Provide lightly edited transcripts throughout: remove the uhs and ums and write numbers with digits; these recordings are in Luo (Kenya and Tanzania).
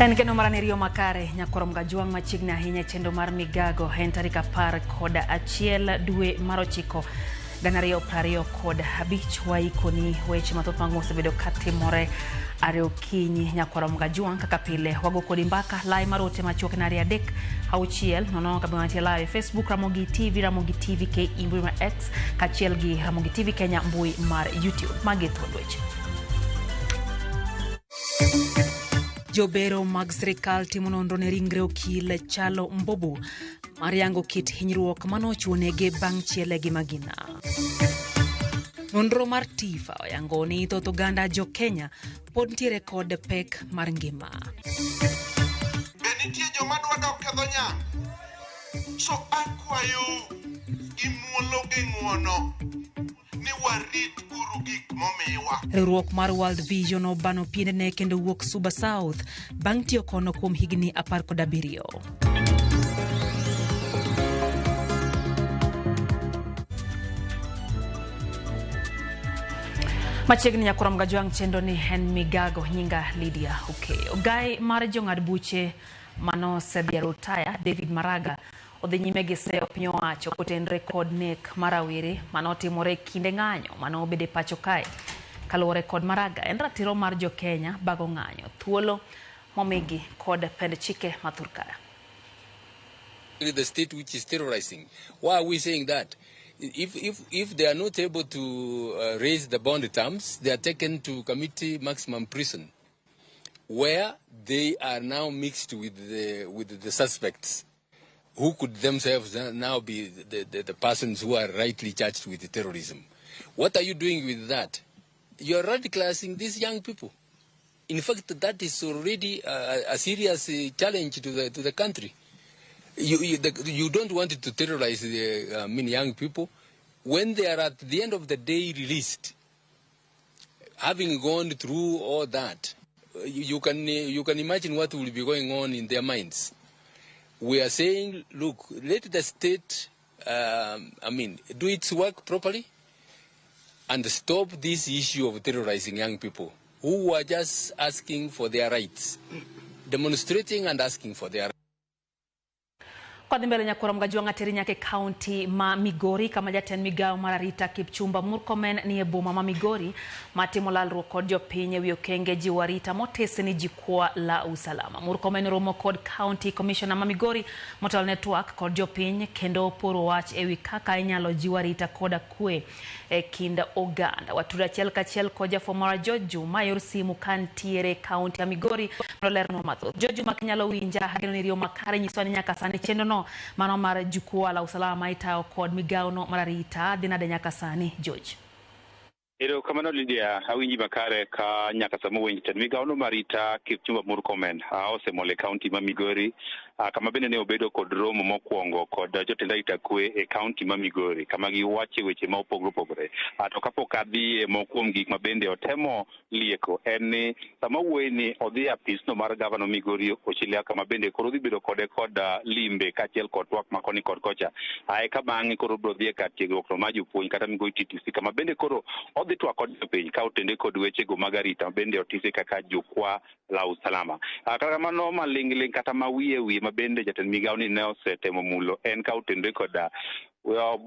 En kendo mar riyo makare nyakwar Mgajwang' machiegni ahinya e chenro mar migago en tarik 11 dwe mar 9 2025. Waikoni weche mathoth mag mosebedo katimore are okinyi nyakwar Mgajwang'. Kaka pile wago kodi mbaka lai mar ote machuok en 2 3 6 0 kabisa mantie live Facebook Ramogi TV, Ramogi TV KE mbui mar X kaachiel gi Ramogi TV Kenya mbui mar YouTube. Magi thuond weche. Jobero mag sirikal timo nonro ne ringre okil Chalo Mbobu mar yango kit hinyruok manochuonege bang' chiele gi magina. Nonro mar TIFA oyango ni thoth oganda jo Kenya pod ntiere kod pek mar ngima. Be nitie joma dwa dok e dho nyang'? So akwayo gi muolo gi ng'wono ni warit uru gik momiwa. Riwruok mar World Vision obano piendene kendo wuok Suba South bang' tiyo kono kuom higni 17. Machiegni nyakwar Mgajwang' chenro ni en migago nyinga Lydia Okeyo. Gai mar jong'ad buche manosedhi e rutaya David Maraga odhi nyime gi seyo piny owacho kotenre kod nek mar rawere manotimore e kinde ng'anyo manobedo e pacho kae. Kaluwore kod Maraga, en ratiro mar jo Kenya bago ng'anyo, thuolo momigi kod pend chike ma thurkaya. The state which is terrorizing. Why are we saying that? If they are not able to raise the bond terms, they are taken to Kamiti maximum prison, where they are now mixed with the suspects, who could themselves now be the persons who are rightly charged with terrorism. What are you doing with that? You are radicalizing these young people. In fact, that is already a serious challenge to the country. You don't want to terrorize the young people when they are at the end of the day released, having gone through all that. You can imagine what will be going on in their minds. We are saying, look, let the state, do its work properly and stop this issue of terrorizing young people who are just asking for their rights, demonstrating and asking for their rights. Kwadhi mbele nyakwar Mgajwang' ateri nyaka e kaunti ma Migori kama jatend migawo mar arita Kipchumba Murkomen ni e boma ma Migori matimo lalruok kod jopiny ewi okenge jiwo arita motesi ni jukwaa la usalama. Murkomen romo kod County Commissioner ma Migori motelo ne twak kod jopiny kendo poro wach ewi kaka inyalo jiw arita koda kwe e kind oganda. Watudo achiel kachiel kod jafwambo George Juma e yor simu kantiere kaunti ya Migori mondo olernwa mathoth. George Juma, kinyalo winja, ageno ni riyo makare nyiso ni nyaka sani chenro no mano mar jukwaa la usalama itayo kod migawo no mar arita dhi nade nyaka sani, George? Erokamano Lydia, awinji makare ka nyaka sama winj jatend migawo no mar arita Kipchumba Murkomen osemol e kaunti ma Migori, kama bende ne obedo kod romo mokwongo kod jotend arita kwe e kaunti ma Migori, kama giwache weche ma opogore opogore. To kapok adhi e moko kuom gik ma bende otemo lieko en ni sama wuoyi ni odhi e apisno mar gavana Migori Ochilia, kama bende koro odhi bedo kode kod limbe kaachiel kod twak ma koni kod kocha. Ae ka bang'e koro obiro dhi e kar tiegruok no mar jopuonj kata Migori TTC, kama bende koro odhi twak kod jopiny ka otende kod wechego mag arita ma bende otise kaka jukwaa la usalama. Kata kamano maling'ling' kata ma wiye wiye ma bende jatend migawo ni ne osetemo mulo en ka otende kod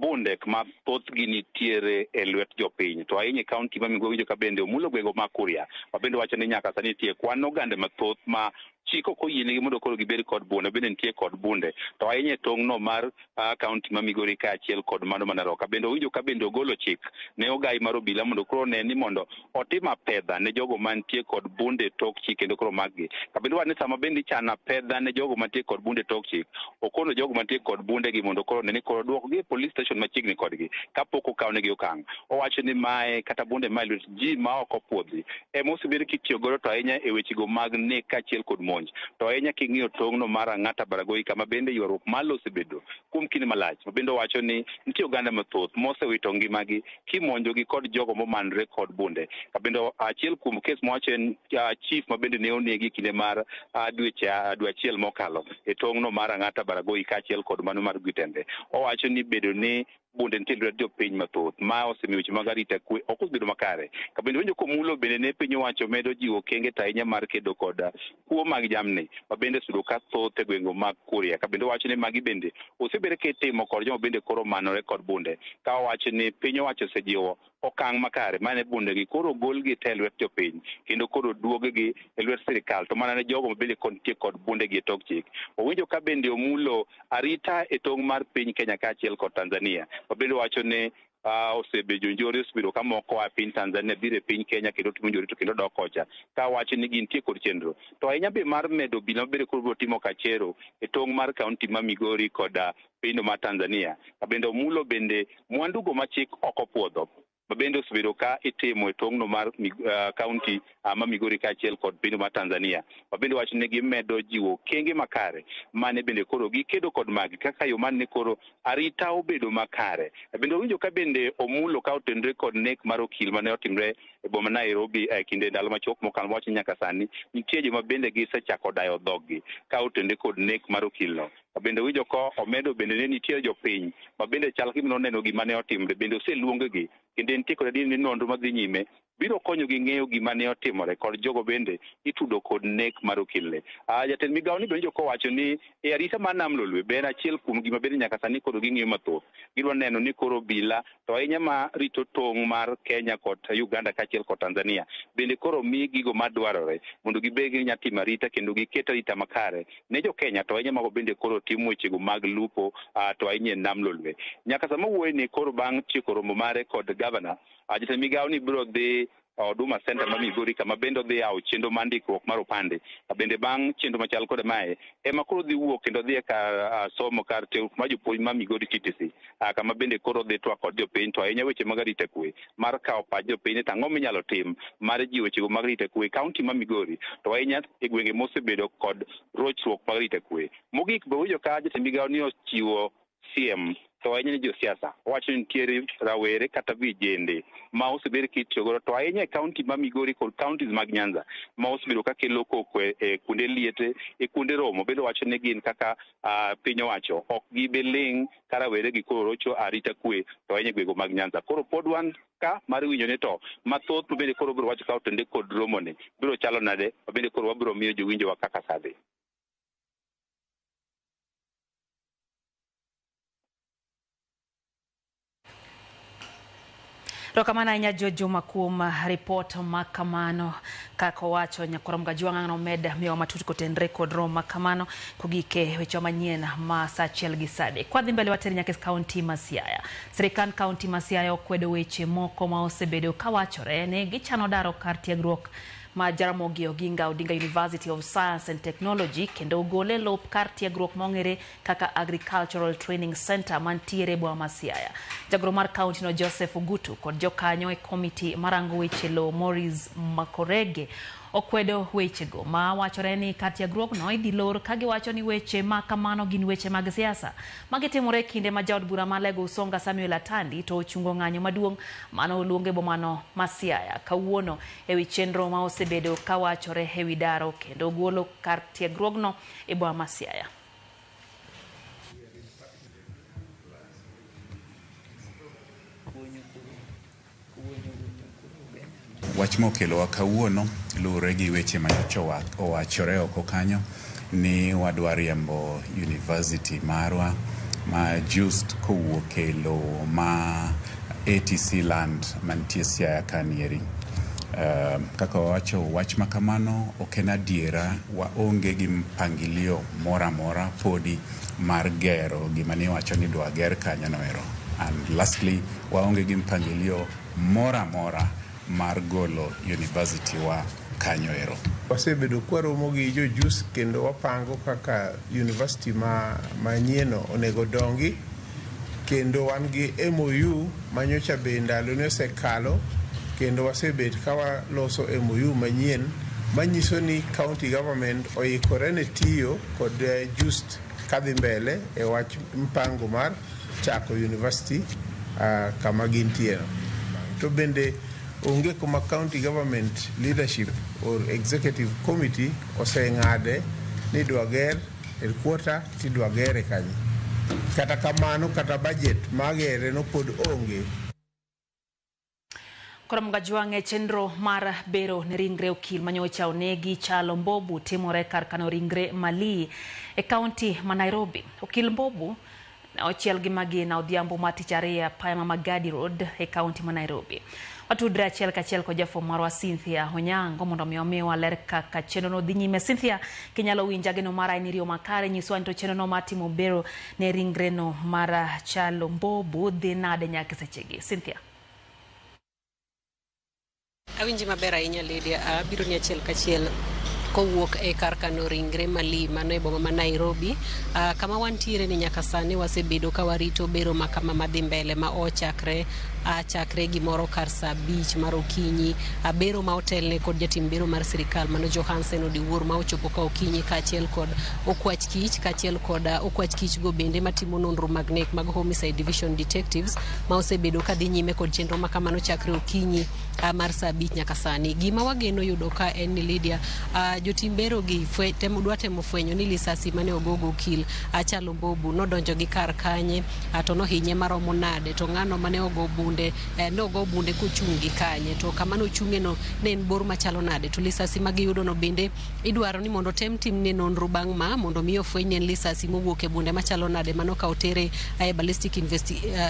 bunde ma thothgi nitiere e lwet jopiny. To ahinya e kaunti ma Migori winjo ka bende omulo gwenge ma Kuria, ma bende wacho ni nyaka sani nitie kwan oganda mathoth ma chik ok oyienegi mondo koro gibed kod bunde, bende nitie kod bunde. To ahinya e tong'no mar kaunti ma Migori kaachiel kod mano ma Narok. Bende owinjo ka bende ogolo chik ne ogai mar obila mondo koro one ni mondo otim apedha ne jogo mantie kod bunde tok chik kendo koro makgi. Kabende wach ni sama bende ichano apedha ne jogo mantie kod bunde tok chik, okono jogo mantie kod bunde gi mondo koro one ni koro duokgi e police station machiegni kodgi kapok okawnegi okang'. Owacho ni mae kata bunde mae lwet ji ma ok opuodhi ema osebed kitiyo godo to ahinya e wechego mag nek kaachiel kod monj. To ahinya king'iyo tong'no mar Ang'ata Baragoi kama bende ywaruok malo osebedo kuom kinde malach. Mabende owacho ni nitie oganda mathoth mosewito ngimagi kimonjogi kod jogo momanre kod bunde. Kabende achiel kuom kes mowacho en chief mabende ne onegi kinde mar dwe achiel mokalo e tong'no mar Ang'ata Baragoi kaachiel kod mano mar Gwitembe. Owacho ni bedo ni bunde nitie lwet jopiny mathoth ma osemiyo weche mag arita kwe ok osebedo makare. Kabende winjo komulo bende ne piny owacho medo jiwo okenge to ahinya mar kedo kod kuo mag jamni ma bende osebedo ka thoth e gwenge mag Kuria. Kabende owacho ni magi bende osebedo kitimo kod joma bende koro omanore kod bunde. Ka owacho ni piny owacho osejiwo okang' makare mane bundegi koro ogolgi te e lwet jopiny kendo koro duog-gi e lwet sirikal to mana ne jogo ma bende nitie kod bundegi e tok chik. Owinjo ka bende omulo arita e tong' mar piny Kenya kaachiel kod Tanzania. Mabende wacho ni osebedo jonjore osebedo ka moko oa piny Tanzania biro e piny Kenya kendo timo njore to kendo dok kocha ka wacho ni gintie kod chenro to ahinya be mar medo obila mabende koro biro timo kachero e tong' mar kaunti ma Migori kod pinyno mar Tanzania. Bende omulo bende mwandugo ma chik ok opuodho mabende osebedo ka itimo e tong'no mar kaunti ma Migori kaachiel kod pinyno mar Tanzania. Mabende wacho ni gimedo jiwo okenge makare mane bende koro gikedo kod magi kaka yo mane koro arita obedo makare. Bende owinjo ka bende omulo ka otenore kod nek mar okil mane otimre e boma Nairobi e kinde ndalo machuok mokalo wacho ni nyaka sani nitie joma bende gisechako dayo dhoggi ka otenore kod nek mar okilno. Bende owinjo ko omedo bende ne nitie jopiny ma bende chal gima noneno gima ne otimre bende oseluong-gi kendo nitie kod adieri ni nonro madhi nyime biro konyogi ng'eyo gima ne otimore kod jogo bende itudo kod nek mar okilne. Jatend migawo ni bende kowacho ni e arita mar Nam Lolwe be en achiel kuom gima bende nyaka sani koro ging'iyo mathoth. Gidwa neno ni koro obila to ahinya ma rito tong' mar Kenya kod Uganda kaachiel kod Tanzania bende koro mi gigo madwarore mondo gibed gi nya timo arita kendo giket arita makare ne jo Kenya to ahinya mago bende koro timo wechego mag lupo to ahinya e Nam Lolwe. Nyaka sama wuoye ni koro bang' tieko romo mare kod gavana, jatend migawo ni biro dhi Huduma Center ma Migori kama bende odhi yawo chenro mar ndikruok mar opande. Bende bang' chenro machal kod mae ema koro dhi wuok kendo dhi e kar somo kar tiegruok mar jopuonj ma Migori TTC kama bende koro dhi twak kod jopiny to ahinya weche mag arita kwe mar kawo pach jopiny to ang'o minyalo tim mar jiwo wechego mag arita kwe e kaunti ma Migori to ahinya e gwenge mosebedo kod rochruok mag arita kwe. Mogik be winjo ka jatend migawo ni ochiwo siem to ahinya ni josiasa owacho ni nitiere rawere kata vijende ma osebed kitiyo godo to ahinya e kaunti ma Migori kod counties mag Nyanza ma osebedo ka kelo koko e kuonde liete e kuonde romo bende wacho ni gin kaka piny owacho ok gibi ling' ka rawere gi koro rocho arita kwe to ahinya e gwenge mag Nyanza. Koro pod wan ka mar winjo ni to mathoth ma bende koro biro wacho ka otende kod romoni biro chalo nade ma bende koro wabiro miyo jowinjowa kaka sa dhi. Erokamano ahinya Juma kuom ripot ma kamano. Kaka owacho nyakwar Mgajwang'a nomed miyowa matut kotenre kod romo ma kamano kogik e weche manyien ma saa achiel gi saa adek. Kwadhi mbele water nyaka e kaunti ma Siaya. Sirikand kaunti ma Siaya okwedo weche moko ma osebedo kawachore ni gichano daro kar tiegruok ma Jaramogi Oginga Odinga University of Science and Technology kendo gole lop kar tiegruok mong'ere kaka Agricultural Training Center mantiere e boma ma Siaya. Jagoro mar kaunti no Joseph Ogutu kod jokanyo e komiti marango weche lowo Maurice Makorege okwedo wechego ma wachore ni kar tiegruokno idhi lor ka giwacho ni weche ma kamano gin weche mag siasa. Magi timore e kinde ma jaod bura ma Alego Usonga Samuel Atandi to ochungo ng'anyo maduong' mane oluong e bomano ma Siaya kawuono ewi chenro ma osebedo kawachore ewi daro kendo golo kar tiegruogno e boma ma Siaya. Wach mokelowa kawuono luwore gi weche manyocha owachore oko kanyo ni wadwa riembo university marwa ma just kowuok e lowo ma ATC land mantie Siaya kanieri. Kaka wawacho wach ma kamano ok en adiera, waonge gi mpangilio moro amora podi mar gero gima niwacho ni idwa ger kanyo no ero. And lastly, waonge gi mpangilio moro amora mar golo university wa kanyo ero. Wasebedo kwaromo gi jo JUST kendo wapango kaka university ma manyieno onego dongi kendo wan gi MOU manyocha be ndalo ne osekalo kendo wasebet ka waloso MOU manyien manyiso ni county government oikore ne tiyo kod JUST. kadhi mbele e wach mpango mar chako university kama gintie no. To bende onge kuma county government leadership or executive committee oseng'ade ni idwa ger headquarter tidwa gere kanye. Kata kamano kata budget magere no pod onge. Koro Mgajwang' e chenro mar bero ne ringre okil manyocha onegi Chalo Mbobu timore kar kano ringre Malii e kaunti ma Nairobi. Okil Mbobu ne ochiel gi magina odhiambo mar tich ariyo e apaya ma Magadi Road e kaunti ma Nairobi. Watudre achiel kachiel kod jafwambo marwa Cynthia Onyango mondo mi omiwa ler kaka chenro no dhi nyime. Cynthia, kinyalo winja geno mara en iriyo makare, nyiswa ni to chenro no mar timo bero ne ringre no mar Chalo Mbobu dhi nade nyaka sechegi. Cynthia. Awinji maber ahinya Lydia, abiro ni achiel kachiel kowuok e kar kano ringre Malii mano e boma ma Nairobi. Kama wantiere ni nyaka sani wasebedo ka warito bero ma kama madhi mbele ma ochakre chakre gimoro kar saa 5 mar okinyi. Bero ma otelne kod jatim bero mar sirikal mano Johansen Odiwuor ma ochopo ka okinyi kaachiel kod okwach kich kaachiel kod okwach kich go bende matimo nonro mag nek mag Homicide Division Detectives ma osebedo ka dhi nyime kod chenro ma kamano chakre okinyi mar saa 5 nyaka sani. Gima wageno yudo ka en ni Lydia, jotim bero gi dwa temo fwenyo ni lisasi mane ogogo okil Achalo Mbobu nodonjo gi kar kanye, to nohinye maromo nade, to ng'ano mane ogo bunde, nogo bunde kochung' gi kanye, to kama nochung'e no ne en bor machalo nade, to lisasi magiyudo no bende idwaro ni mondo tem timne nonro bang' ma mondo mi ofweny ni en lisasi mowuok e bunde machalo nade mano ka otere e ballistic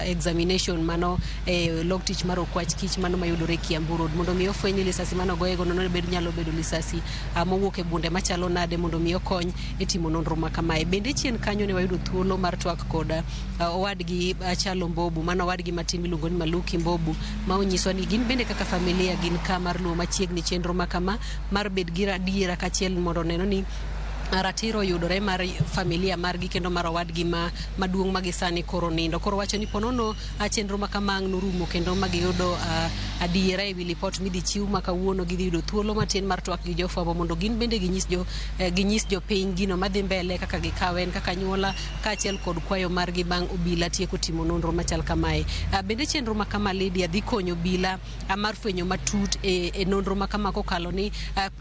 examination mano e log tich mar okwach kich mano mayudore Kiambu Road mondo mi ofweny ni lisasi mane ogoye go no nyalo bedo lisasi mowuok e bunde machalo nade mondo mi okony e timo nonro ma kamae. Bende chien kanyo ne wayudo thuolo mar twak kod owadgi Chalo Mbobu mano owadgi matin miluongo ni Maluki Mbobu ma onyiswa ni gin bende kaka familia gin ka mar luwo machiegni chenro ma kama mar bed gi adiera kachiel mondo neno ni ratiro yudore mar familia margi kendo mar owadgi ma maduong' ma gisani koro nindo. Koro wacho ni ponono chenro ma kama ang' norumo kendo magiyudo adiera ewi lipot midhi chiw ma kawuono gidhi yudo thuolo matin mar twak gi jofwambo mondo gin bende ginyis jopiny gino madhi mbele kaka gikawe en kaka anyuola kaachiel kod kwayo margi bang' obila tieko timo nonro machal kamae. Bende chenro ma kama Lydia dhi konyo obila mar fwenyo matut e nonro ma kama kokalo ni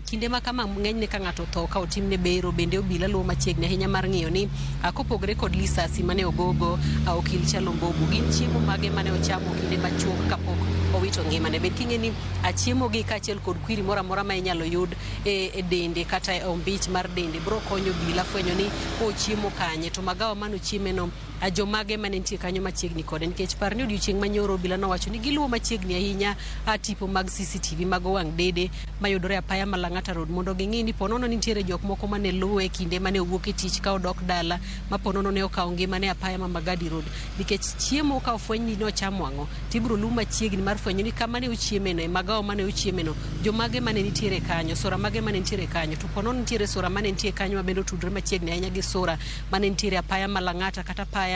kinde ma kama ng'enyne ka ng'ato otho ka otimne bero bende obila luwo machiegni ahinya mar ng'iyo ni kopogre kod lisasi mane ogogo okil Chalo Mbobu gin chiemo mage mane ochamo kinde machuok kapok owito ngimane. Bed king'e ni chiemo gi kaachiel kod kwiri moro amora ma inyalo yud e dende kata e ombich mar dende bro konyo obila fwenyo ni ochiemo kanye to magawa mane ochieme no jomage mane nitie kanyo machiegni kode nikech par ni odiochieng' manyoro obila nowacho ni giluwo machiegni ahinya tipo mag CCTV mag wang' dede mayudore apaya ma Lang'ata Road mondo ging'i ni ponono nitiere jok moko mane luwe kinde mane owuok e tich ka odok dala ma ponono ne okawo ngimane apaya ma Magadi Road nikech chiemo ka ofweny ni nochamo ang'o tibiro luw machiegni mar fwenyo ni kama ne ochieme no e magawa mane ochieme no jomage mane nitiere kanyo sura mage mane nitiere kanyo to ponono nitiere sura mane nitie kanyo ma bende otudore machiegni ahinya gi sura mane nitiere apaya ma Lang'ata kata apaya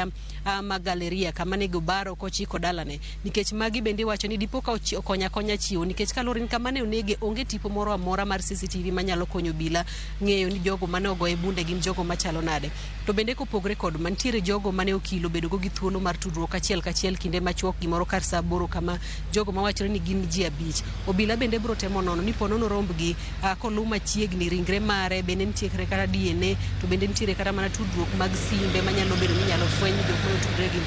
ma Galeria kama ne gobaro kochiko dalane nikech magi bende iwacho ni dipo ka okonyo akonya chiwo nikech kaluwore ni kama ne onege onge tipo moro amora mar CCTV manyalo konyo obila ng'eyo ni jogo mane ogoye bunde gin jogo machalo nade. To bende kopogre kod ma nitiere jogo mane okil obedo go gi thuolo mar tudruok achiel kachiel kinde machuok gimoro kar saa 8 kama jogo mawachore ni gin ji 5. Obila bende biro temo nono ni ponono rombgi koluw machiegni ringre mare bende nitiere kata DNA to bende nitiere kata mana tudruok mag simbe manyalo bedo ni inyalo fweny jok mane otudre gi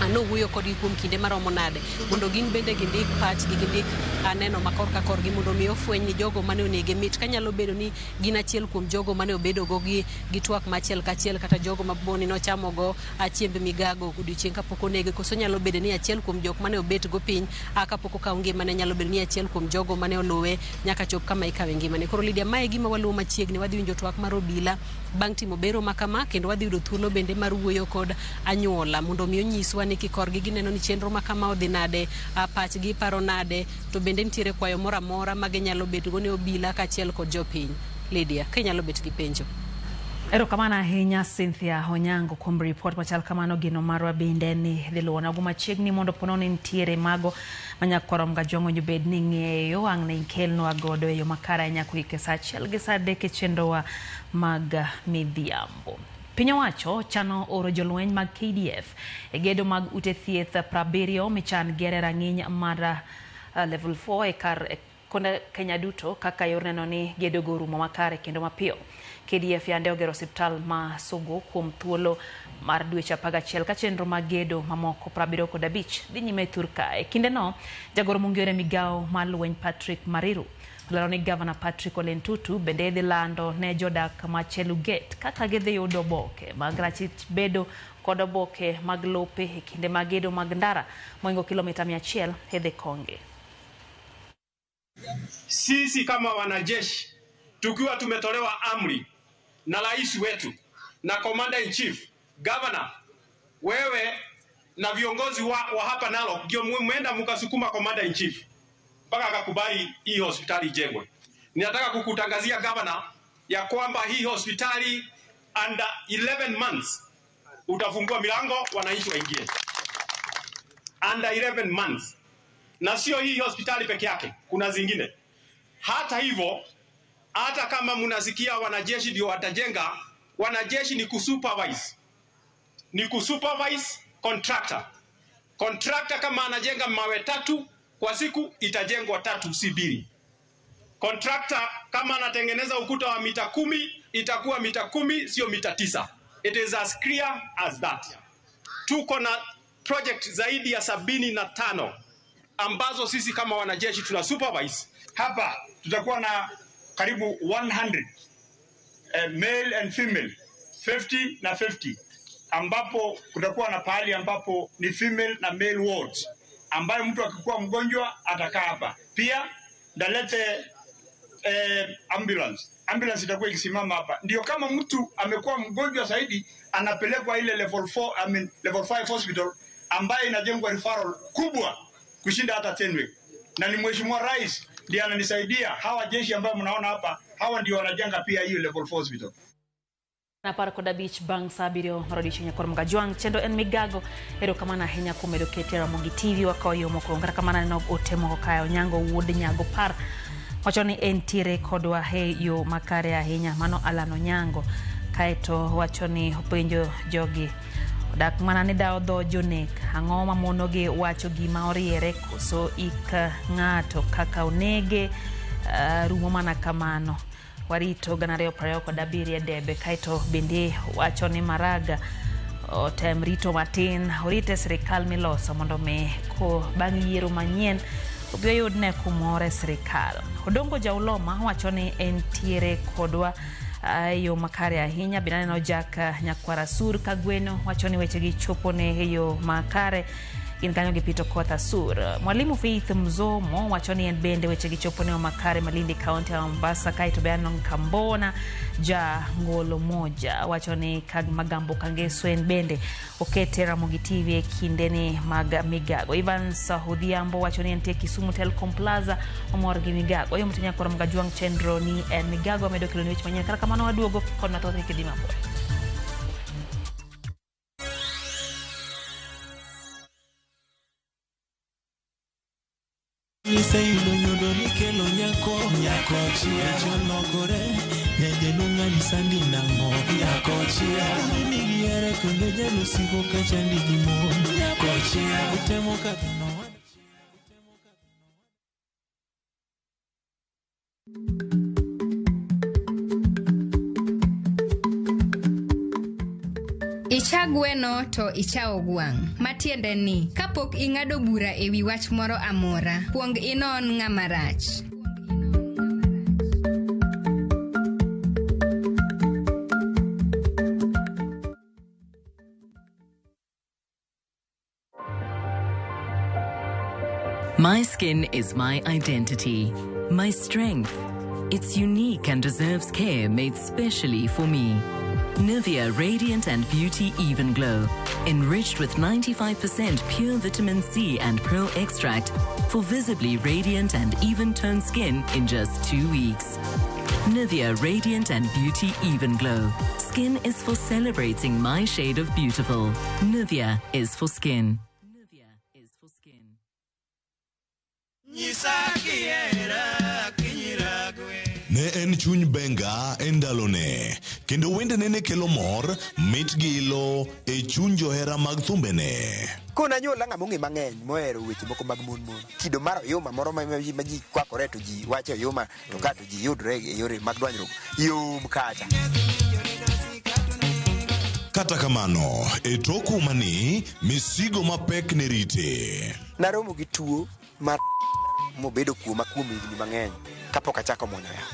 nowuoyo kodgi kuom kinde maromo nade mondo gin bende gindik pachgi gindik neno ma korka korgi mondo mi ofweny ni jogo mane onege mit kanyalo bedo ni gin achiel kuom jogo mane obedo go gi twak machiel kachiel kata jogo ma boni nochamo go chiemb migago odiochieng' kapok onege koso nyalo bedo ni achiel kuom jok mane obet go piny kapok okaw ngimane nyalo bedo ni achiel kuom jogo mane oluwe nyaka chop kama ikawe ngimane. Koro Lydia, mae gima waluwo machiegni, wadhi winjo twak mar obila bang' timo bero ma kama kendo wadhi yudo thuolo bende mar wuoyo kod anyuola mondo mi onyiswa ni kikorgi gineno ni chenro ma kama odhi nade, pachgi paro nade, to bende nitiere kwayo moro amora ma ginyalo bet go ne obila kaachiel kod jopiny. Lydia, ka inyalo bet gi penjo. Erokamano ahinya Cynthia Onyango kuom ripot machal kamano. Geno marwa bende ni dhi luwonago machiegni mondo pono ni nitiere mago manyakwaro Mgajwang' owinjo bed ni ng'eyo ang' ne ikelnwa godo e yo makare ahinya koike saa 1 gi saa 3 e chenrowa mag midhiambo. Piny owacho chano oro jolweny mag KDF e gedo mag ute thieth 70 michan ger e rang'iny mar level 4 e kar konde Kenya duto kaka yor neno ni gedogo orumo makare kendo mapiyo. KDF yande ogero osiptal ma Sugu kuom thuolo mar dweche 11 ka chenro mag gedo mamoko 75 dhi nyime thur kae. Kindeno, jagoro mongere migawo mar lweny Patrick Mariru olero ni Gavana Patrick Ole Ntutu bende dhi lando ne jodak ma Cheluget kaka gidhi yudo oboke mag rachich bedo kod oboke mag lope e kinde mag gedo mag ndara moingo kilomita 100 idhi Konge. Sisi kama wanajeshi tukiwa tumetolewa amri na rais wetu na commander in chief, governor, wewe na viongozi wa hapa Narok ndio mmeenda mkasukuma commander in chief mpaka akakubali hii hospitali ijengwe. Ninataka kukutangazia governor ya kwamba hii hospitali under 11 months utafungua milango wananchi waingie. Under 11 months. Na sio hii hospitali peke yake, kuna zingine. Hata hivyo, hata kama mnasikia wanajeshi ndio watajenga, wanajeshi ni kusupervise. Ni kusupervise contractor. Contractor kama anajenga mawe 3 kwa siku, itajengwa 3 si 2. Contractor kama anatengeneza ukuta wa mita 10, itakuwa mita 10 sio mita 9. It is as clear as that. Tuko na project zaidi ya 75 ambazo sisi kama wanajeshi tuna supervise. Hapa tutakuwa na karibu 100 male and female, 50 na 50, ambapo kutakuwa na pahali ambapo ni female na male wards, ambayo mtu akikuwa mgonjwa atakaa hapa. Pia ndalete ambulance. Ambulance itakuwa ikisimama hapa. Ndio kama mtu amekuwa mgonjwa zaidi anapelekwa ile level 4, I mean level 5 hospital ambayo inajengwa referral kubwa kushinda hata Tenwek. Na ni Mheshimiwa Rais ndiye ananisaidia. Hawa jeshi ambao mnaona hapa, hawa ndio wanajenga pia hiyo level 4 hospital. Na par kod 5 bang' sa 7 mar odiechieng' nyakor Mgajwang' chendo en migago. Erokamano ahinya kuom medo kete Ramogi TV wakawo yo mokwongo. Kata kamano aneno ote moko kae. Onyango wuod Nyago Par wacho ni entiere kodwa e yo makare ahinya. Mano Alan Onyango. Kaeto wacho ni openjo jogi odak mana ni dawo dho jonek. Ang'o mamonogi wacho gima oriere koso ik ng'ato kaka onege rumo mana kamano. Warito 2027 debe. Kaeto bende wacho ni Maraga otem rito matin, orite sirikal miloso mondo mi ko bang' yiero manyien obi oyudne kumoro e sirikal. Odongo Jauloma wacho ni entiere kodwa e yo makare ahinya. Bende aneno Jack Nyakwara Sur Kagweno wacho ni wechegi chopo ne e yo makare. Gin kanyo gi Peter Okoth Asur. Mwalimu Faith Mzomo wacho ni en bende wechegi chopo ne makare Malindi County ya Mombasa. Kaeto be aneno Kambona ja Ngolo Moja wacho ni Kag Magambo Kangeso en bende okete Ramogi TV e kindeni mag migago. Evans Odhiambo wacho ni entie Kisumu Telecom Plaza omor gi migago. Oyo mtinya koro Mgajwang' chenro ni en migago amedo kelo ni weche manyien. Kata kamano waduogo kod mathoth kik idhi mabor. Iseyudo nyodo mikelo nyako, nyako chia cholokore, nyajaluong' anyisa ni nang'o, nyako chia nigi here kendo jalusigo kachandi gi mon, nyako chia utemo kaka no. Icha gweno to ichawo gwang'. Matiende ni, kapok ing'ado bura e wi wach moro amora, kuong inon ng'ama rach. My skin is my identity, my strength. It's unique and deserves care made specially for me. Nivea Radiant and Beauty Even Glow, enriched with 95% pure vitamin C and pearl extract for visibly radiant and even-toned skin in just 2 weeks. Nivea Radiant and Beauty Even Glow. Skin is for celebrating my shade of beautiful. Nivea is for skin. Ne en chuny benga e ndalone kendo wendene ne kelo mor, mit gi ilo e chuny johera mag thumbene. Kona anyuola ng'ama ong'e mang'eny mohero weche moko mag mon mon. Kido mar oyuma moro ma ji kwakore to ji wacho oyuma to ka to ji yudre e yore mag dwanyruok yom kacha. Kata kamano, e tok umani, misigo mapek ne rite. Naromo gi tuo mar mobedo kuoma kuom higni mang'eny kapok achako muonyo yath.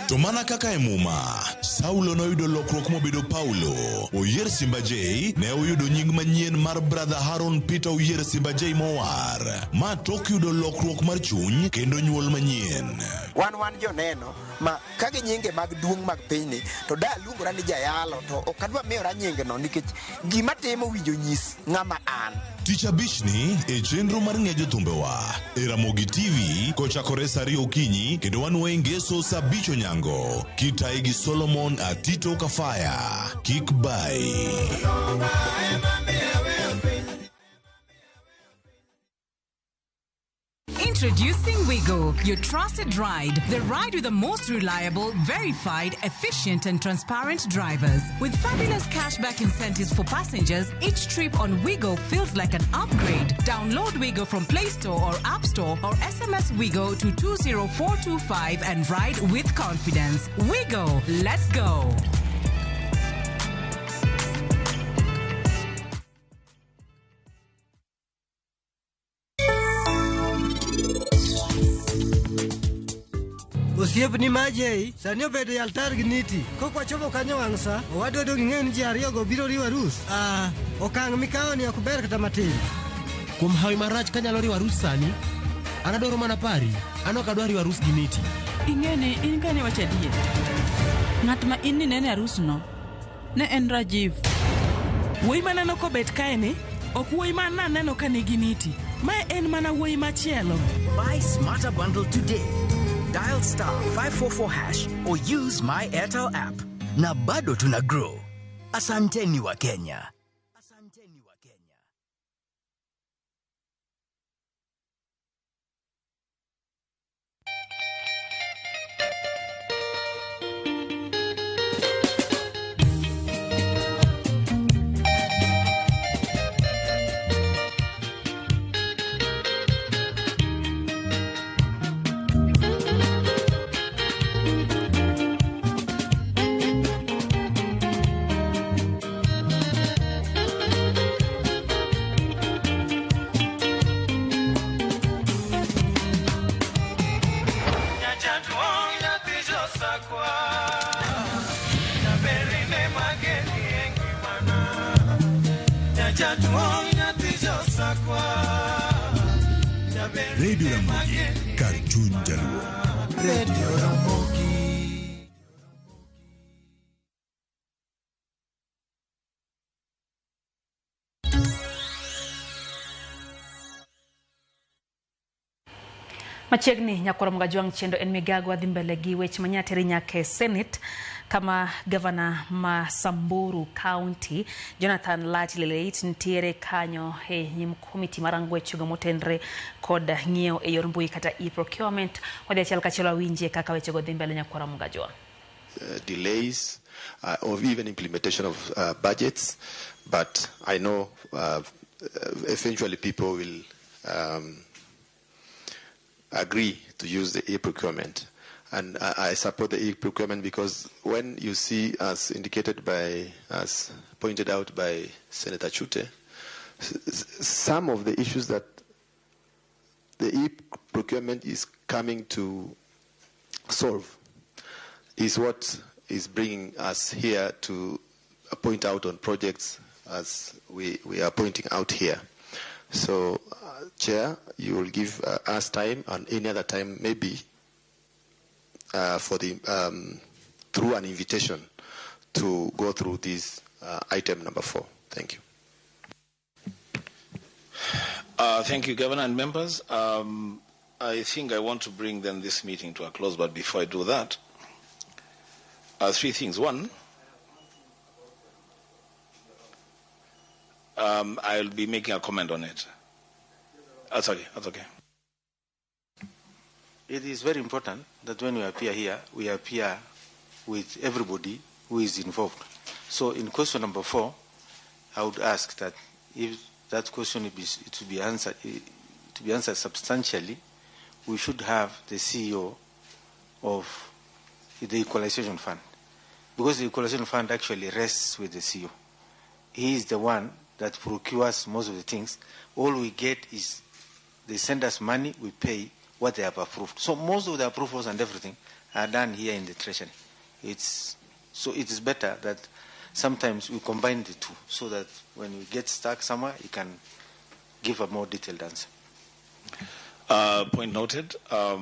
To mana kaka e Muma, Saulo noyudo lokruok mobedo Paulo. Oyier Simba J ne oyudo nying manyien mar Brother Haron Peter Oyier Simba J mowar. Ma tok yudo lokruok mar chuny kendo nyuol manyien. Wan joneno ma ka gi nyinge mag duong' mag pinyni to da luongora ni jayalo to ok adwa miyora nyingno nikech gima timo winjo nyis ng'ama an. Tich abichni e chenro mar ng'e jothumbewa e Ramogi TV kochakore saa 2 okinyi kendo wanwoye ngeso saa 5 onyango kitayi gi Solomon Atito Kafaya. Kik bai. Introducing Wigo, your trusted ride. The ride with the most reliable, verified, efficient, and transparent drivers. With fabulous cashback incentives for passengers, each trip on Wigo feels like an upgrade. Download Wigo from Play Store or App Store or SMS Wigo to 20425 and ride with confidence. Wigo, let's go. Osiepni ma Jay sani obedo e altar gi niti. Kok wachopo kanyo wang' sa, owadwa dong' ing'eyo ni ji ariyogo biro riwo arus. Ah, okang' mikawoni ok ber kata matin. Kuom hawi marach kanyalo riwo arus sani, an adwaro mana pari, an ok adwar riwo arus gi niti. Ing'e ni in kane iwacho adier. Ng'at ma in ninene e arusno ne en Rajiv. Wuoyi maneno kobet kae ni ok wuoyi ma naneno ka nigi niti. Mae en mana wuoyi machielo. Buy Smarter Bundle today. Dial star 544 hash or use my Airtel app. Na bado tuna grow. Asanteni wa Kenya. Radio Ramogi, kar chuny jaluo. Radio Ramogi. Machiegni nyakwar Mgajwang' chendo en migago adhi mbele gi weche manyateri nyaka e Senate kama gavana ma Samburu County Jonathan Lati Leleit nitiere kanyo e nyim komiti marango wechego motenre kod ng'iewo e yor mbui kata e-procurement. Wadhi achiel kachiel wawinjie kaka wechego dhi mbele nyakwar Mgajwang'. Delays of even implementation of budgets, but I know eventually people will agree to use the e-procurement. And I support the e-procurement because when you see, as indicated by, as pointed out by Senator Chute, some of the issues that the e-procurement is coming to solve is what is bringing us here to point out on projects as we are pointing out here. So, Chair, you will give us time and any other time maybe for the through an invitation to go through this item number 4. Thank you. Thank you, Governor and members. I think I want to bring then this meeting to a close, but before I do that, three things. One, I'll be making a comment on it. That's okay. That's okay. It is very important that when we appear here, we appear with everybody who is involved. So in question number 4, I would ask that if that question is to be answered, to be answered substantially, we should have the CEO of the Equalization Fund, because the Equalization Fund actually rests with the CEO. He is the one that procures most of the things. All we get is they send us money, we pay what they have approved. So most of the approvals and everything are done here in the Treasury. So it is better that sometimes we combine the two so that when we get stuck somewhere, you can give a more detailed answer. Point noted. I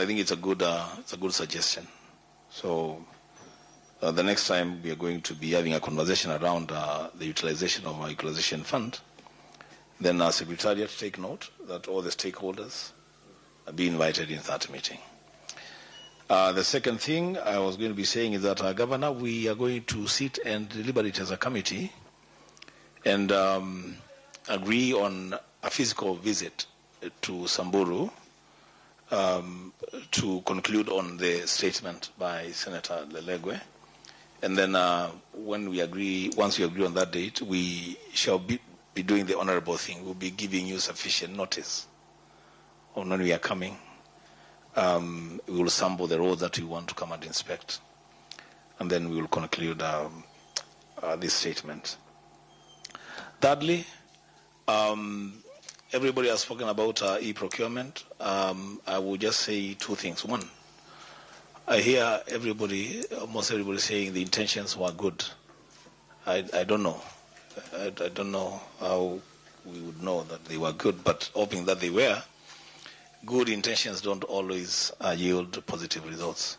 think it's a good suggestion. So the next time we are going to be having a conversation around the utilization of our equalization fund, then our secretariat take note that all the stakeholders be invited in that meeting. The second thing I was going to be saying is that, Governor, we are going to sit and deliberate as a committee and agree on a physical visit to Samburu to conclude on the statement by Senator Lelegwe. And then when we agree, once we agree on that date, we shall be doing the honorable thing. We'll be giving you sufficient notice on when we are coming. We will sample the roads that we want to come and inspect. And then we will conclude this statement. Thirdly, everybody has spoken about e-procurement. I will just say two things. One, I hear everybody, almost everybody saying the intentions were good. I don't know. I don't know how we would know that they were good, but hoping that they were, good intentions don't always yield positive results.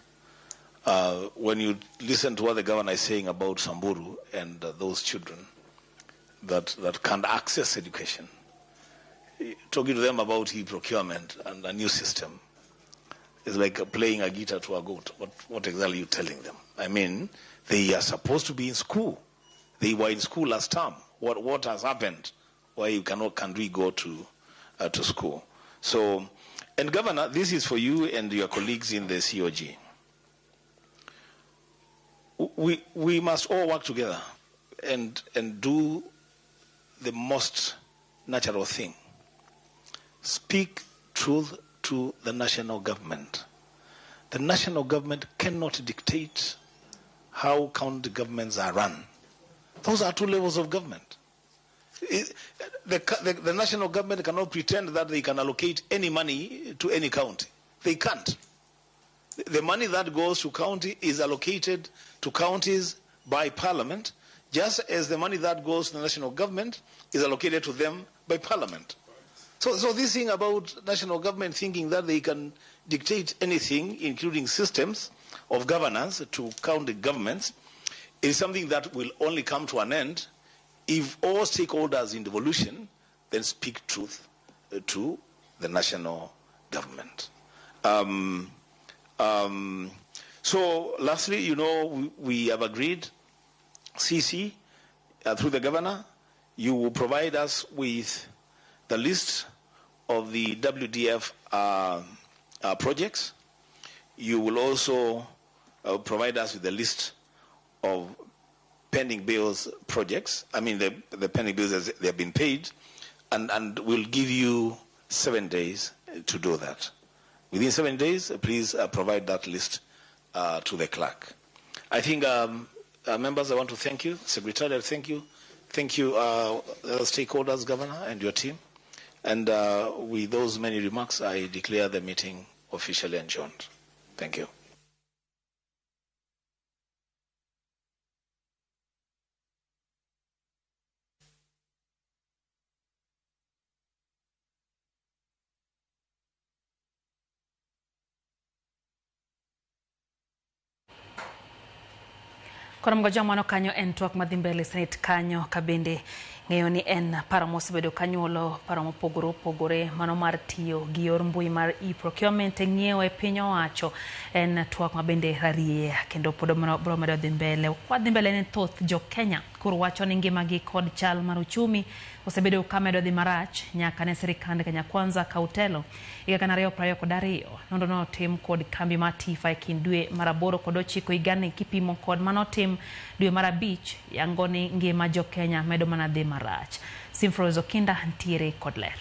When you listen to what the governor is saying about Samburu and those children that can't access education, talking to them about e-procurement and a new system is like playing a guitar to a goat. What exactly are you telling them? I mean, they are supposed to be in school. They were in school last term. What has happened? Why you cannot, can we go to school? So, and Governor, this is for you and your colleagues in the COG. We must all work together and do the most natural thing. Speak truth to the national government. The national government cannot dictate how county governments are run. Those are two levels of government. The national government cannot pretend that they can allocate any money to any county. They can't. The money that goes to county is allocated to counties by parliament, just as the money that goes to the national government is allocated to them by parliament. So this thing about national government thinking that they can dictate anything, including systems of governance to county governments, is something that will only come to an end if all stakeholders in devolution then speak truth to the national government. So lastly, you know, we have agreed, CC, through the governor, you will provide us with the list of the WDF projects. You will also provide us with the list of pending bills projects. I mean, the pending bills as they have been paid, and we'll give you 7 days to do that. Within 7 days, please provide that list to the clerk. I think, members, I want to thank you. Secretary, thank you. Thank you, stakeholders, Governor, and your team. And with those many remarks, I declare the meeting officially adjourned. Thank you. Koro mgoja mano kanyo en twak madhi mbele Senate kanyo kabende Ng'eyo ni en paro mosebedo kanyuolo paro mopogore opogore mano mar tiyo gi yor mbui mar e-procurement e ng'iewo e piny owacho en twak ma bende rarieya kendo pod biro medo dhi mbele. Kwadhi mbele ni thoth jo Kenya koro wacho ni ngimagi kod chal mar uchumi osebedo ka medo dhi marach nyaka ne sirikand Kenya Kwanza kaw telo higa 2022. Nonro no otim kod kambi mar TIFA e kind dwe mar 8 kod 9 higani kipimo kod manotim dwe mar 5 yango ni ngima jo Kenya medo mana dhi marach. Simfrose Okinda ntiere kod ler.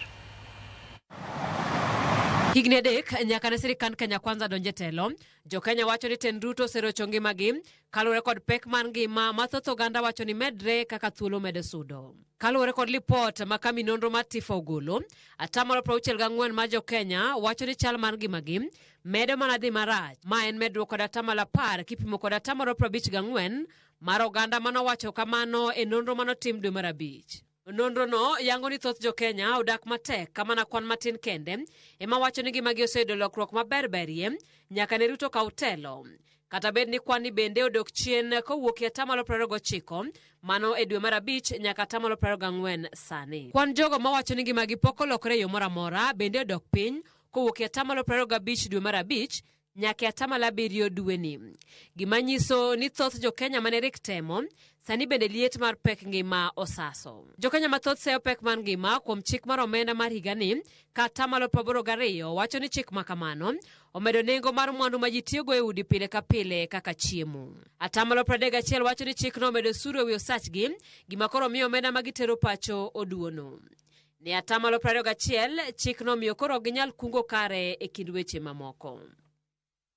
Higni 3 nyaka ne sirikand Kenya Kwanza donje telo, jo Kenya wacho ni tend Ruto oserocho ngimagi kaluwore kod pek mar ngima ma thoth oganda wacho ni medre kaka thuolo medo sudo. Kaluwore kod lipot ma kambi nonro mar TIFA ogolo, 64% mar jo Kenya wacho ni chal mar ngimagi medo mana dhi marach. Ma en medruok kod 10% kipimo kod 54% mar oganda manowacho kamano e nonro manotim dwe mar 5. Nonro no yango ni thoth jo Kenya odak matek kamana kwan matin kende ema wacho ni ngimagi oseyudo lokruok maber berie nyaka ne Ruto kaw telo. Kata bed ni kwan ni bende odok chien kowuok e 29% mano e dwe mar 5 nyaka 24% sani. Kwan jogo mawacho ni ngimagi pok olokore e yo moro amora bende odok piny kowuok e 25% dwe mar 5 nyaka 7% dweni. Gima nyiso ni thoth jo Kenya mane rik temo sani bende liet mar pek ngima osaso. Jo Kenya mathoth seyo pek mar ngima kuom chik mar omenda mar higani ka 82% wacho ni chik makamano omedo nengo mar mwandu ma ji tiyogo e udi pile ka pile kaka chiemo. 31% wacho ni chikno omedo osuru ewi osachgi, gima koro miyo omenda ma gitero pacho oduono. Ne 21% chikno miyo koro ok ginyal kungo kare e kind weche mamoko.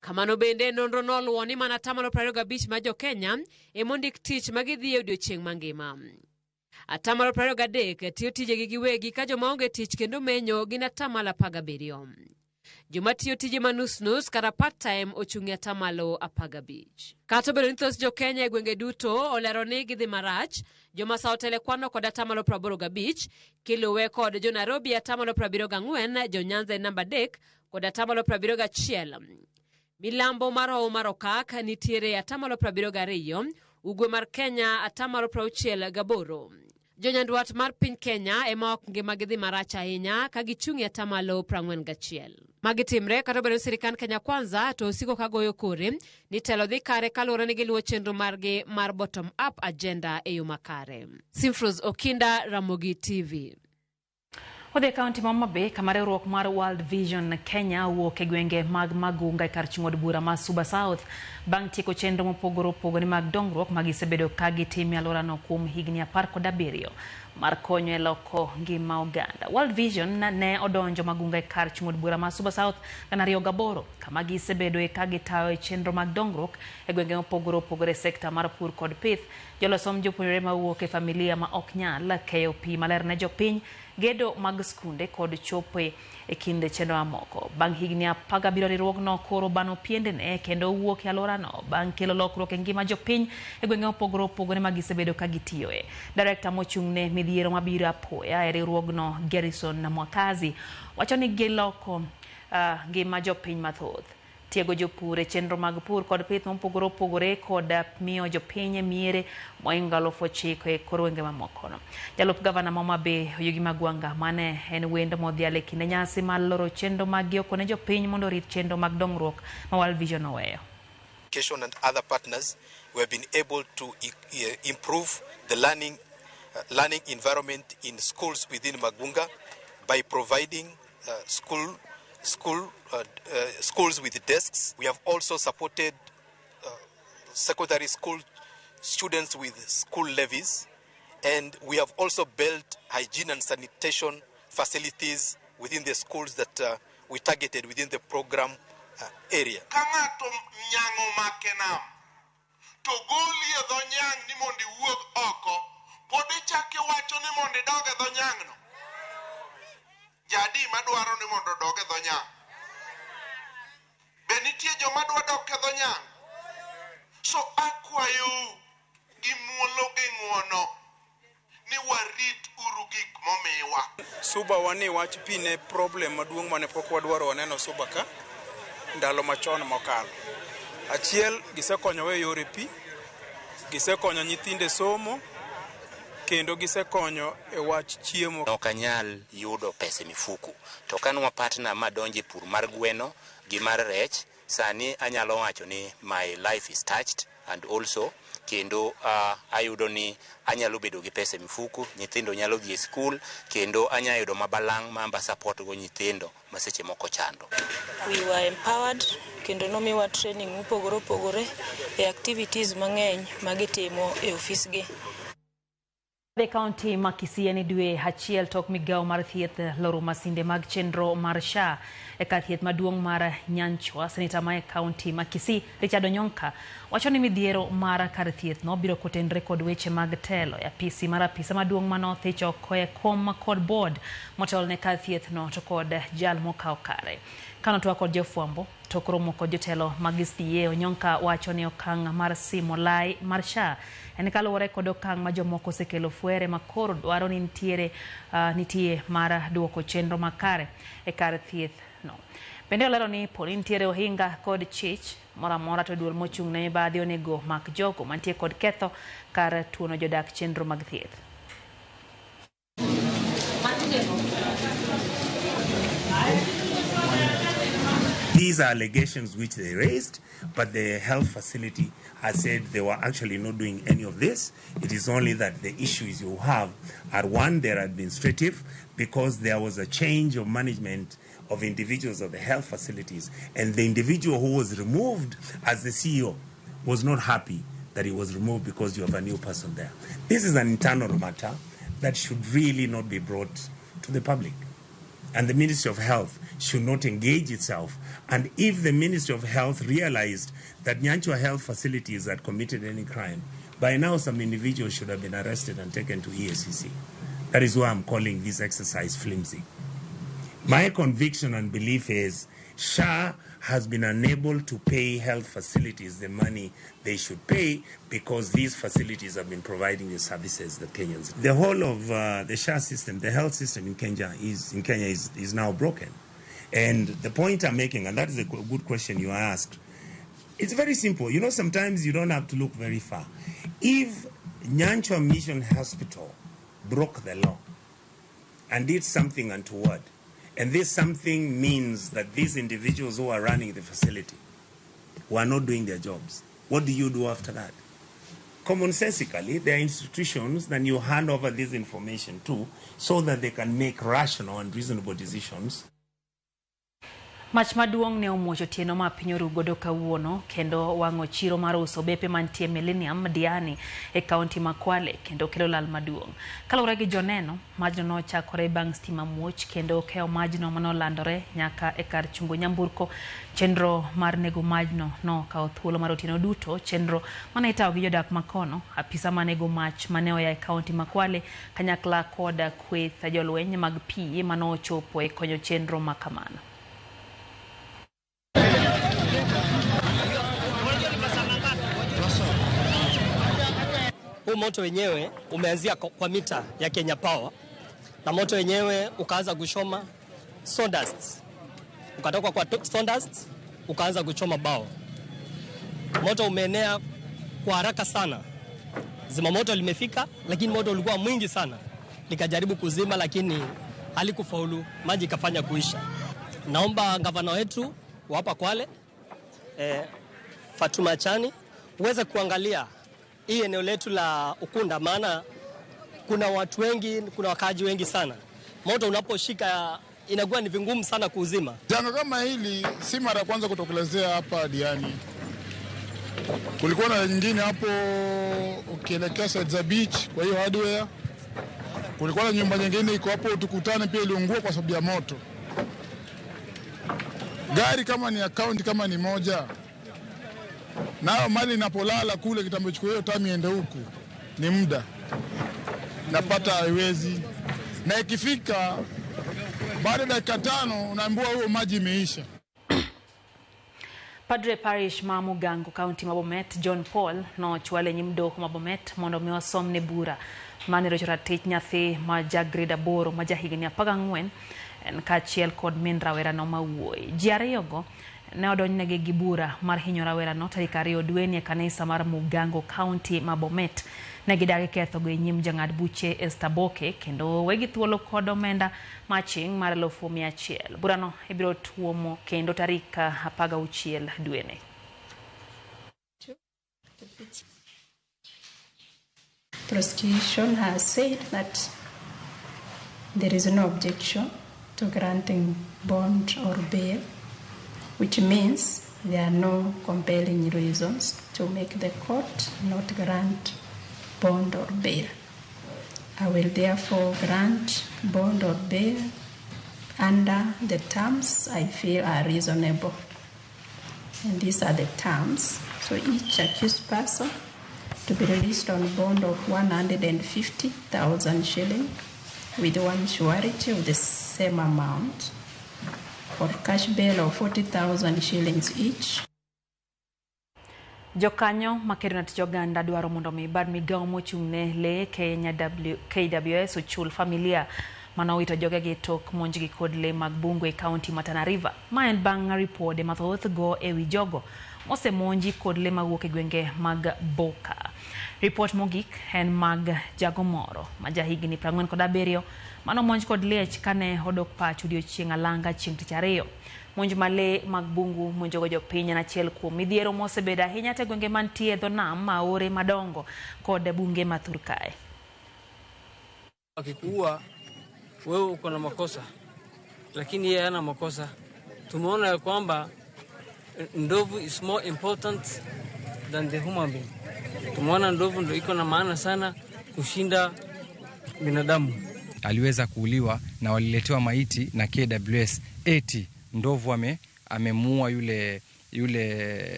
Kamano bende nonro noluwo ni mana 25% mar jo Kenya emondik tich ma gidhi e odiochieng' mangima. 23% tiyo tijegi giwegi ka joma onge tich kendo menyo gin 17%. Joma tiyo tije ma nus nus kata part time ochung' e 15%. Kata obedo ni thoth jo Kenya e gwenge duto olero ni gidhi marach, joma sa otele kwano kod 85% kiluwe kod jo Nairobi 74, jo Nyanza e namba 3 kod 71. Milambo mar Hoho mar Okak nitiere 72, Ugwe mar Kenya 68. Jo Nyandwat mar piny Kenya ema ok ngima gidhi marach ahinya ka gichung' e 41. Magi timre kata obedo ni sirikand Kenya Kwanza to osiko ka goyo kore ni telo dhi kare kaluwore ni giluwo chenro margi mar bottom up agenda e yo makare. Simfrose Okinda, Ramogi TV. Odhi e kaunti ma Homa Bay kama riwruok mar World Vision Kenya owuok e gwenge mag Magunga e kar chung' od bura ma Suba South bang' tieko chenro mopogore opogore mag dongruok ma gisebedo ka gitimo e alworano kuom higni 17 mar konyo e loko ngima oganda. World Vision ne odonjo Magunga e kar chung' od bura ma Suba South 2008 kama gisebedoe ka gitayo e chenro mag dongruok e gwenge mopogore opogore e sekta mar pur kod pith. Jolosom jopuonjre mawuok e familia ma ok nyal keyo pi maler ne jopiny, gedo mag skunde kod chopo e kind chenro mamoko. Bang' higni 17 riwruogno koro bano piendene kendo wuok e alworano bang' kelo lokruok e ngima jopiny e gwenge mopogore opogore ma gisebedo ka gitiyoe. Direkta mochung' ne midhiero mabiro apoya e riwruogno Garrison Mwakazi wacho ni giloko ngima jopiny mathoth. Tiego jopur e chenro mag pur kod pith mopogore opogore kod miyo jopiny e miere mohingo 9,000 e kor gwenge mamoko. Jalup gavana ma Homa Bay Oyugi Magwanga mane en wendo modhial e kinde nyasi mar loro chenro mag gi okone jopiny mondo orit chenro mag dongruok ma World Vision oweyo. And other partners, we have been able to improve the learning environment in schools within Magunga by providing schools with desks. We have also supported secondary school students with school levies, and we have also built hygiene and sanitation facilities within the schools that we targeted within the program area. Jadi madwaro ni mondo odog e dho nyang'. Be nitie joma dwa dok e dho nyang'? So akwayou gi muolo gi ng'uono ni warit uru gik momiwa. Suba wani wach pi ne problem maduong' mane pok wadwaro waneno Suba ka ndalo machon mokalo. Achiel, gisekonyowa e yore pi, gisekonyo nyithinde somo, Kendo gisekonyo e wach chiemo. Ok anyal yudo pesa e mifuko. To ka nwa partner ma donjo e pur mar gweno gi mar rech, sani anyalo wacho ni my life is touched and also kendo ayudo ni anyalo bedo gi pesa e mifuko, nyithindo nyalo dhi e skul, kendo anyalo yudo mabalang' ma support go nyithindo ma seche moko chando. We were empowered kendo nomiwa training mopogore opogore e activities mang'eny magitimo e ofisgi. E kaunti ma Kisii en dwe achiel tok migawo mar thieth loro masinde mag chenro mar SHA e kar thieth maduong' mar Nyanchwa. Seneta ma e kaunti ma Kisii Richard Onyonka wacho ni midhiero mar kar thieth no biro kotenre kod weche mag telo e apisi mar apisa maduong' manothich oko e kom kod board motelo ne kar thieth no to kod jal mokawo kare. Kanotwak kod jofwambo tok romo kod jotelo mag SDA, Onyonka wacho ni okang' mar simo lai mar SHA en kaluwore kod okang' ma jomoko osekelo fwere ma koro dwaro ni nitie mar duoko chenro makare e kar thieth no. Bende olero ni poni nitiere ohinga kod chich moro amora to duol mochung' ne mibadhi onego mak jogo mantie kod ketho kar tuono jodak chenro mag thieth. These are allegations which they raised, but the health facility has said they were actually not doing any of this. It is only that the issues you have are, one, they're administrative, because there was a change of management of individuals of the health facilities, and the individual who was removed as the CEO was not happy that he was removed because you have a new person there. This is an internal matter that should really not be brought to the public. And the Ministry of Health should not engage itself. And if the Ministry of Health realized that Nyanchwa Health Facilities had committed any crime, by now some individuals should have been arrested and taken to EACC. That is why I'm calling this exercise flimsy. My conviction and belief is SHA has been unable to pay health facilities the money they should pay because these facilities have been providing the services that Kenyans. The whole of the SHA system, the health system in Kenya is now broken. And the point I'm making, and that is a good question you asked, it's very simple. You know, sometimes you don't have to look very far. If Nyanchwa Mission Hospital broke the law and did something untoward, and this something means that these individuals who are running the facility were not doing their jobs, what do you do after that? Commonsensically, there are institutions that you hand over this information to so that they can make rational and reasonable decisions. Mach maduong' ne omuoch otieno ma piny oru godo kawuono kendo wang'o chiro mar uso bepe mantie Millennium Diani e kaunti ma Kwale kendo kelo lal maduong'. Kaluwore gi joneno, majno nochakore bang' stima muoch kendo keyo majno manolandore nyaka e kar chungo nyamburko. Chenro mar nego majno nokawo thuolo mar otieno duto, chenro mane itayo gi jodak makono, apisa manego mach mane oya e kaunti ma Kwale kanyakla kod kweth jolweny mag pi manochopo e konyo chenro makamano. Huu moto wenyewe umeanzia kwa mita ya Kenya Power, na moto wenyewe ukaanza kuchoma sawdust, ukatoka kwa sawdust ukaanza kuchoma bao. Moto umeenea kwa haraka sana. Zimamoto limefika, lakini moto ulikuwa mwingi sana, likajaribu kuzima lakini halikufaulu, maji ikafanya kuisha. Naomba gavana wetu wa hapa Kwale, Fatuma Chani, uweze kuangalia hii eneo letu la Ukunda, maana kuna watu wengi, kuna wakaaji wengi sana. Moto unaposhika inakuwa ni vingumu sana kuuzima. Janga kama hili si mara ya kwanza kutokelezea hapa Diani. Kulikuwa na nyingine hapo ukielekea Side Beach, kwa hiyo hardware. Kulikuwa na nyumba nyingine iko hapo Tukutane pia iliungua kwa sababu ya moto. Gari kama ni account kama ni moja, nao mali inapolala kule kitambo chukua hiyo time iende huku ni muda, napata haiwezi. Na ikifika baada ya dakika 5 unaambiwa huo maji imeisha. Padre Parish ma Mugango County ma Bomet John Paul nochwale nyim doho ma Bomet mondo mi osomne bura mane rocho ratich nyathi ma ja grade 8 ma ja higni 14 en kaachiel kod min rawerano ma wuoyi. Ji ariyogo Ne odonjnegi gi bura mar hinyo rawerano tarik 2 dweni e kanisa mar Mugango County ma Bomet. Ne gidagi kethogo e nyim jang'ad buche Esther Boke kendo wegi thuolo kod omenda maching' mar 100,000. Burano ibiro tuomo kendo tarik 16 dweni. Prosecution has said that there is no objection to granting bond or bail, which means there are no compelling reasons to make the court not grant bond or bail. I will therefore grant bond or bail under the terms I feel are reasonable. And these are the terms. So each accused person to be released on bond of 150,000 shilling with one surety of the same amount, or cash bail of 40,000 shillings each. Jokanyo makedo na tich oganda dwaro mondo mi bad migawo mochung' ne lee Kenya KWS ochul familia manowito jogegi tok monjgi kod lee mag bungu e kaunti ma Tana River. Ma en bang' ripode mathoth go ewi jogo mosemonji kod lee mawuok e gwenge mag Boka. Ripot mogik en mag jago moro ma jahigni 47 manomonj kod liech kane odok pacho odiochieng' alanga chieng' tich ariyo. Monj ma lee mag bungu monjogo jopiny en achiel kuom midhiero mosebedo ahinya te gwenge mantie e dho nam, aore madongo kod bunge ma thur kae. Akikuua wewe uko na makosa, lakini yeye hana makosa. Tumeona ya kwamba ndovu is more important than the human being. Tumeona ndovu ndio iko na maana sana kushinda binadamu. Aliweza kuuliwa na waliletewa maiti na KWS eti ndovu amemuua yule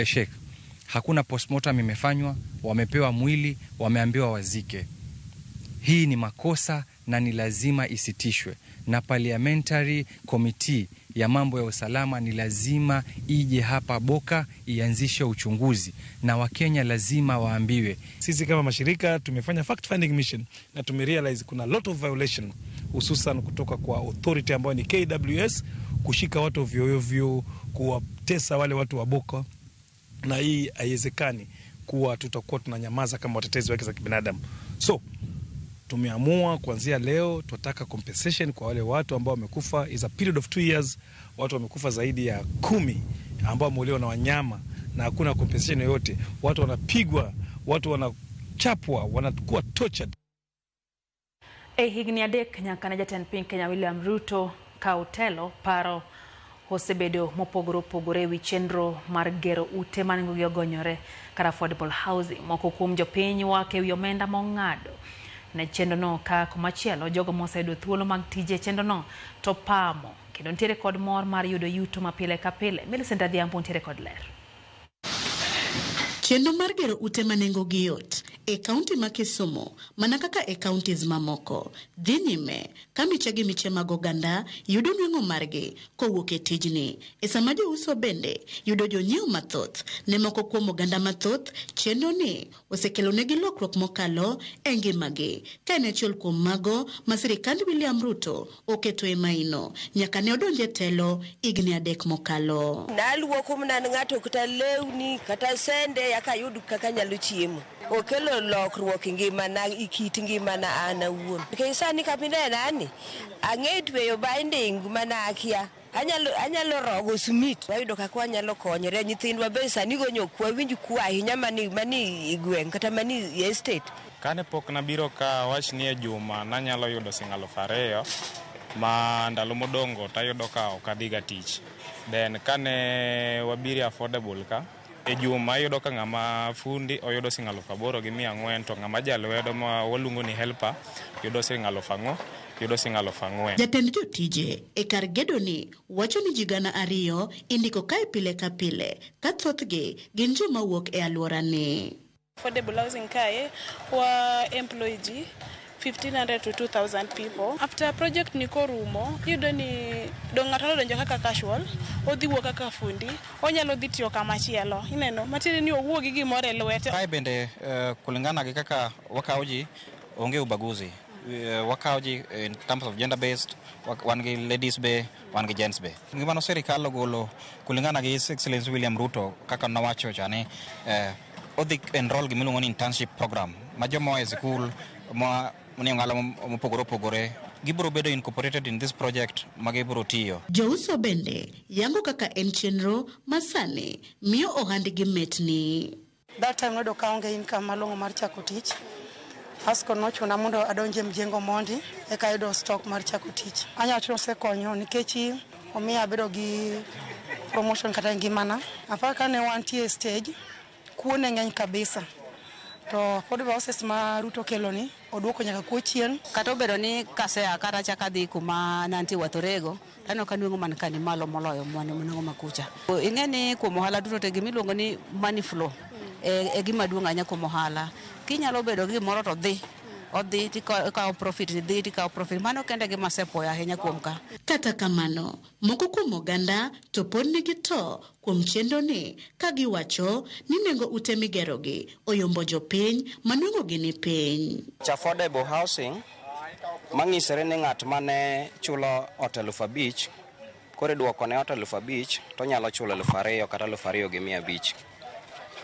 sheikh. Hakuna postmortem imefanywa, wamepewa mwili, wameambiwa wazike. Hii ni makosa na ni lazima isitishwe, na parliamentary committee ya mambo ya usalama ni lazima ije hapa Boka ianzishe uchunguzi, na Wakenya lazima waambiwe. Sisi kama mashirika tumefanya fact finding mission na tumerealize kuna lot of violation, hususan kutoka kwa authority ambayo ni KWS, kushika watu ovyo ovyo, kuwatesa wale watu wa Boka, na hii haiwezekani kuwa tutakuwa tunanyamaza kama watetezi wa haki za kibinadamu. So tumeamua kuanzia leo tunataka compensation kwa wale watu ambao wamekufa. Is a period of 2 years, watu wamekufa zaidi ya 10 ambao wameuliwa na wanyama na hakuna compensation yoyote. Watu wanapigwa, watu wanachapwa, wanakuwa tortured. E higni 3 nyaka ne jatend piny Kenya William Ruto kawo telo, paro osebedo mopogore opogore ewi chenro mar gero ute ma nengogi ogonyore kar affordable housing. Moko kuom jopiny wake ewi omenda mong'ado ne chenrono, ka komachielo jogo moseyudo thuolo mag tije e chenrono to pamo kendo nitiere kod mor mar yudo yuto ma pile ka pile. Millicent Adhiambo nitiere kod ler. Chenro mar gero ute ma nengogi yot e kaunti ma Kisumu mana kaka e counties mamoko dhi nyime ka miche gi miche mag oganda yudo nweng'o margi kowuok e tijni. E sama jouso bende yudo jonyiewo mathoth. Ne moko kuom oganda mathoth, chenro ni osekelonegi lokruok mokalo e ngimagi, ka en achiel kuom mago ma sirikand William Ruto oketo e maino nyaka ne odonje telo higni 3 mokalo. Naluoko mana ng'ato kata lewni kata sende akayud kaka nyalo chiemo. Okelo lokruok e ngimana, e kit ngimana an awuon. Nikech sani kapinena ni ang'e tweyo binding mana akia. Anyalo rogo sumit. Wayudo kaka wanyalo konyore. Nyithindwa be sani gonyo ok wawinj kuo ahinya mani e gweng' kata mani e estate. Kane pok nabiro ka wach ni e juma nanyalo yudo siling 2,000 ma ndalo modongo tayudo ka ok adhiga tich. Then kane wabiro affordable ka e juma iyudo ka ng'ama fundi oyudo siling 8,400 to ng'ama jalwedo ma waluongo ni helper yudo siling 4,000 yudo siling 4,000. Jatend jotije e kar gedoni wacho ni ji 2,000 indiko kae pile ka pile, ka thothgi gin joma wuok e alworani. Affordable housing kae wa employ ji 1,500 to 2,000 people. After project ni korumo, iyudo ni dong' ng'ato nodonjo kaka casual, odhi wuok kaka fundi, onyalo dhi tiyo kama chielo. Ineno, matiende ni owuok gi gimoro e lwete. Kae bende kulingana gi kaka wakawo ji, onge ubaguzi. Wakawo ji in terms of gender based, wan gi ladies be, wan gi gents be. Gimano sirikal ogolo kulingana gi His Excellency William Ruto kaka nowacho cha ni odhi enroll gimiluongo ni internship program ma joma oa e sikul ma nie ong'ala mopogore opogore gibiro bedo incorporated in this project ma gibiro tiyo. Jouso bende yango kaka en chenro ma sani miyo ohandgi metni. That time noyudo ka aonge income malong'o mar chako tich. Asko nochuna mondo adonje mjengo mondi eka ayudo stock mar chako tich. Anyalo wacho ni osekonyo nikech omiyo abedo gi promotion kata e ngimana. Aparo kane wantie e stage, kuo ne ng'eny kabisa. To affordable houses ma Ruto keloni oduoko nyaka kuo chien. Kata obedo ni kasea kata achako adhi kuma nantie Wathorego, taneno ka nweng'o man ka ni malo moloyo nweng'o makucha. Ing'e ni kuom ohala duto te gimiluongo ni money flow e gima duong' ahinya kuom ohala. Kinyalo bedo gi gimoro to dhi, odhi tikawo profit, dhi tikawo profit. Mano kende gima asepuoyo ahinya kuom ka. Kata kamano, moko kuom oganda to pod nigi to kuom chenroni ka giwacho ni nengo ute migerogi oyombo jopiny ma nweng'ogi ni piny. Affordable housing mang'isore ni ng'at mane chulo ot 5,000 koro iduoko ne ot 5,000 to onyalo chulo 2,000 kata 2,500.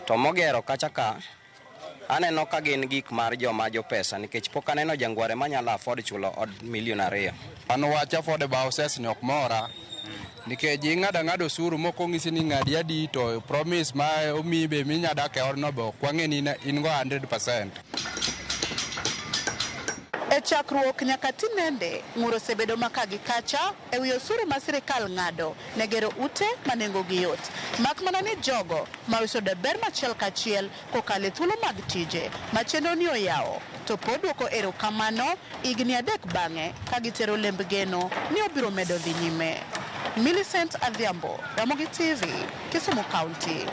To mogero kacha ka aneno ka gin gik mar joma jopesa nikech pok aneno jangware manyalo afford chulo od 2 million. An wach affordable houses ni ok mora nikech ing'ado ang'ada osuru mok ong'isi ni ng'adi adi to promise ma omiyi be minya dak e odno be ok wang'e ni in go 100%. E chakruok nyaka tinende, ng'ur osebedo maka gi kacha e wi osuru ma sirikal ng'ado ne gero ute ma nengogi yot. Mak mana ni jogo ma oseyudo ber machiel kachiel kokalo e thuolo mag tije ma chenro ni oyawo to pod duoko erokamano higni 3 bang'e ka gitero lemb geno ni obiro medo dhi nyime. Millicent Adhiambo, Ramogi TV, Kisumu County.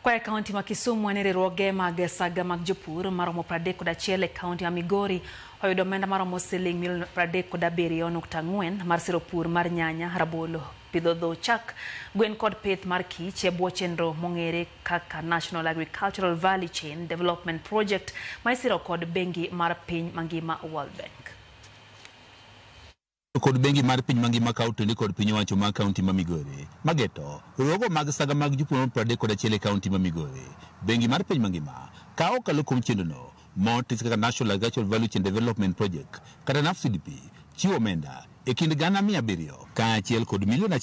Kwa e kaunti ma Kisumu en riwruoge mag saga mag jopur maromo 31 e kaunti ma Migori oyudo omenda maromo siling milion 37.4 mar siro pur mar nyanya, rabolo, pidho dho chak, gwen kod pith mar kich e bwo chenro mong'ere kaka National Agricultural Value Chain Development Project ma isiro kod bengi mar piny mangima World Bank. Kod bengi mar piny mangima ka otendi kod piny owacho mar kaunti ma Migori mageto riwruogo mag saga mag jopur 31 e kaunti ma Migori. Bengi mar piny mangima ka okalo kuom chenrono motis kaka National Agricultural Value Chain Development Project kata NAFCDP chiwo omenda e kind 700,000 kaachiel kod 1 million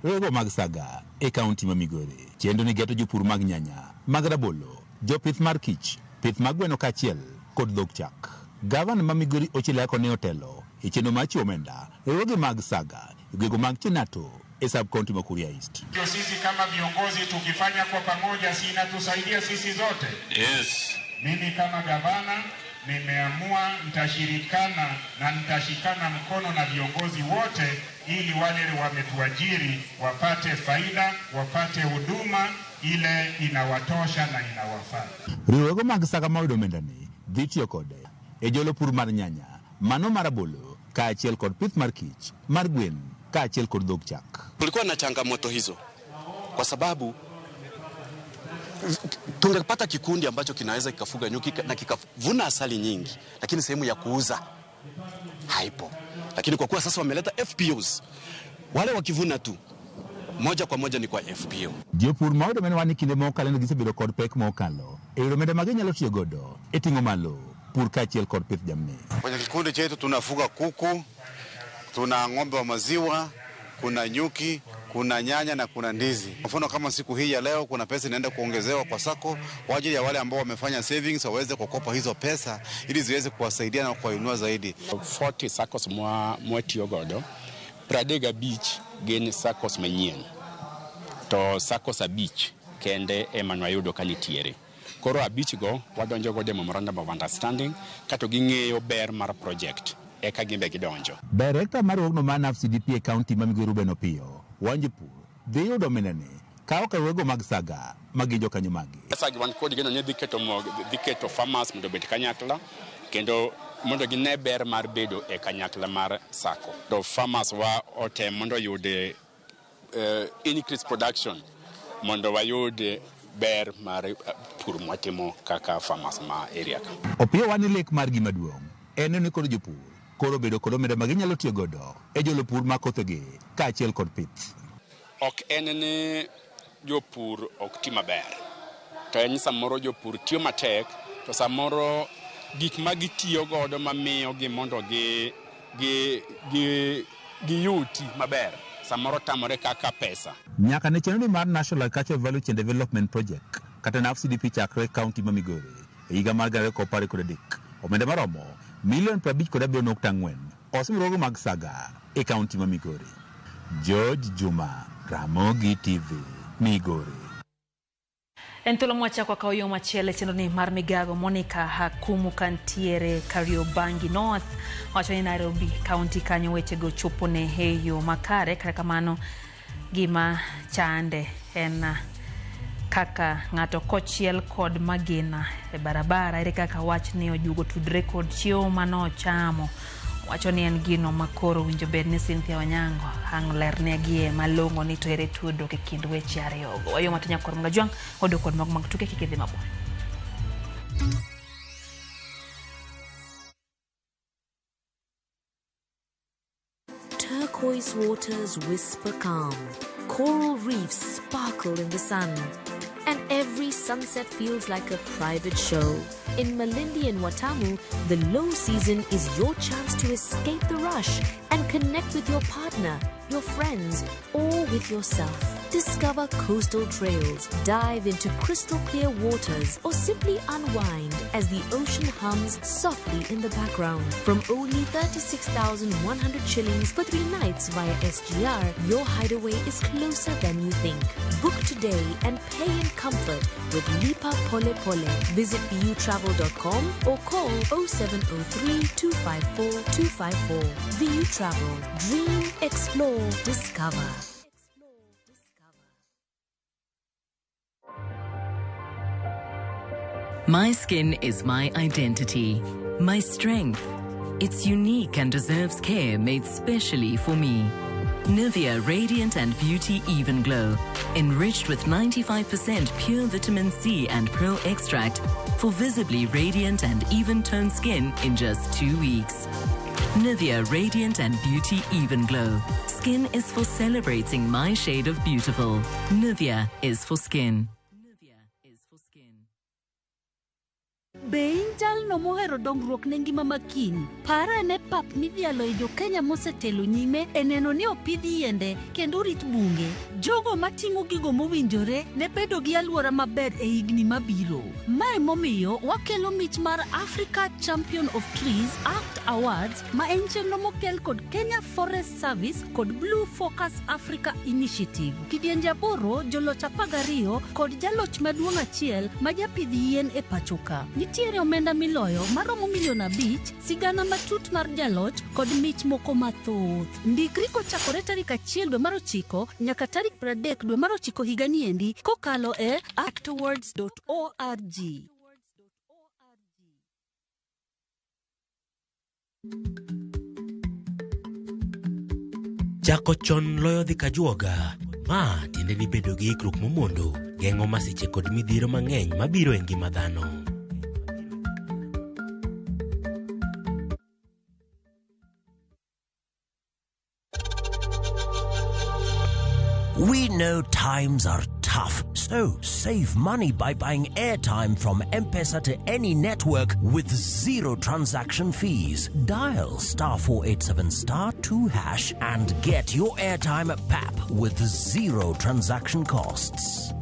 riwruogo mag saga e kaunti ma Migori. Chenro ni geto jopur mag nyanya, mag rabolo, jopith mar kich, pith mag gweno kaachiel kod dhok chak. Gavana ma Migori Ochilo Ayacko ne otelo e chenro mar chiwo omenda riwruoge mag saga e gwenge mag Chinato e sub county ma Kuria East. Ndio sisi kama viongozi tukifanya kwa pamoja, si inatusaidia sisi zote? Yes. Mimi kama gavana nimeamua nitashirikana na nitashikana mkono na viongozi wote ili wale wametuajiri wapate faida, wapate huduma ile inawatosha na inawafaa. Riwruoge mag saga ma oyudo omenda ni dhi tiyo kode e jolo pur mar nyanya, mano mar rabolo kaachiel kod pith mar kich, mar gwen kaachiel kod dhok chak. Kulikuwa na changamoto hizo kwa sababu tungepata kikundi ambacho kinaweza kikafuga nyuki na kikavuna asali nyingi, lakini sehemu ya kuuza haipo. Lakini kwa kuwa sasa wameleta FPOs, wale wakivuna tu moja kwa moja ni kwa FPO. Jopur ma oyudo omenda ni kinde mokalo ne gisebedo kod pek mokalo e yudo omenda ma ginyalo tiyo godo e ting'o malo pur kaachiel kod pith jamni. Kwenye kikundi chetu tunafuga kuku, tuna ng'ombe wa maziwa, kuna nyuki, kuna nyanya na kuna ndizi. Mfano kama siku hii ya leo kuna pesa inaenda kuongezewa kwa sako kwa ajili ya wale ambao wamefanya savings waweze kukopa hizo pesa ili ziweze kuwasaidia na kuwainua zaidi. 40 SACCOs mwatiyo godo, 35 gin SACCOs manyien to SACCOs 5 kende ema nwayudo ka nitiere. Koro 5 go wadonjo godo e memorandum of understanding kato ging'eyo ber mar project eka gimbe gidonjo. Director mar riwruogno mar NAFCDP e kaunti ma Migori Ruben Opiyo wacho jopur dhi yudo omenda ni ka okalo riwruoge mag saga ma gin jokanyo maggi. Pesa gi wan kod geno ni dhi keto farmers mondo obed kanyakla kendo mondo gine ber mar bedo e kanyakla mar SACCO. To farmers wa otem mondo oyud increase production mondo wayud ber mar pur mwatimo kaka farmers ma area ka. Opiyo wan ni lek margi maduong' En ni kod jopur koro bedo kod omenda ma ginyalo tiyo godo e jolo pur mar kothegi kaachiel kod pith. Ok en ni jopur ok ti maber, to en samoro jopur tiyo matek, to samoro gik ma gitiyo godo mamiyo gi mondo giyuti maber samoro tamore kaka pesa. Nyaka ne chenro mar National Agricultural Value Chain Development Project kata NAVCDP chakre e kaunti ma Migori e higa mar 2013, omenda maromo milion 57.4 osemiruogo mag saga e kaunti ma Migori. George Juma, Ramogi TV, Migori. En thuolo mwachako kawo yo machielo e chenro ni mar migago. Monica Hakumu kantiere Kariobangi North wacho ni Nairobi County kanyo wechego chopone e yo makare. Kata kamano gima chande en kaka ng'ato kochiel kod magina e barabara, ere kaka wach ni ojuogo tudre kod chiemo manochamo. Wacho ni en gino makoro winjo bed ni Cynthia Onyango ang' lerne gie malong'o ni to ere tudruok e kind weche ariyogo. Wayo matin nyakor Mgajwang' odok kod mago mag tuke kik idhi mabor. Turquoise waters whisper calm, coral reefs sparkle in the sun, and every sunset feels like a private show. In Malindi and Watamu, the low season is your chance to escape the rush and connect with your partner, your friends, or with yourself. Discover coastal trails, dive into crystal clear waters, or simply unwind as the ocean hums softly in the background. From only 36,100 shillings for 3 nights via SGR, your hideaway is closer than you think. Book today and pay in comfort with Lipa Pole Pole. Visit vutravel.com or call 0703 254 254. VU Travel. Dream, explore, discover. My skin is my identity, my strength. It's unique and deserves care made specially for me. Nivea Radiant and Beauty Even Glow, enriched with 95% pure vitamin C and pearl extract for visibly radiant and even-toned skin in just 2 weeks. Nivea Radiant and Beauty Even Glow. Skin is for celebrating my shade of beautiful. Nivea is for skin. Be in jalno mohero dongruok ne ngima ma kiny? Par ane pap midhialo e jo-Kenya mosetelo nyime e neno ni opidh yiende kendo orit bunge. Jogo matimo gigo mowinjore ne bedo gi alwora maber e higni mabiro. Mae momiyo wakelo mich mar Africa Champion of Trees Act Awards, ma en chenro mokel kod Kenya Forest Service kod Blue Focus Africa Initiative. Kidienje 8, joloch 12 kod jaloch maduong' achiel ma japidh yien e pacho ka. Nitiere omenda miloyo maromo milion 5, sigana matut mar jaloch kod mich moko mathoth. Ndikri kochakore tarik 1 dwe mar 9 nyaka tarik 30 dwe mar 9 higani endi kokalo e actawards.org. Chako chon loyo dhi kajuoga. Ma tiende ni bedo gi ikruok momondo geng'o masiche kod midhiero mang'eny mabiro e ngima dhano. We know times are tough, so save money by buying airtime from M-Pesa to any network with 0 transaction fees. Dial *487*2# and get your airtime at PAP with 0 transaction costs.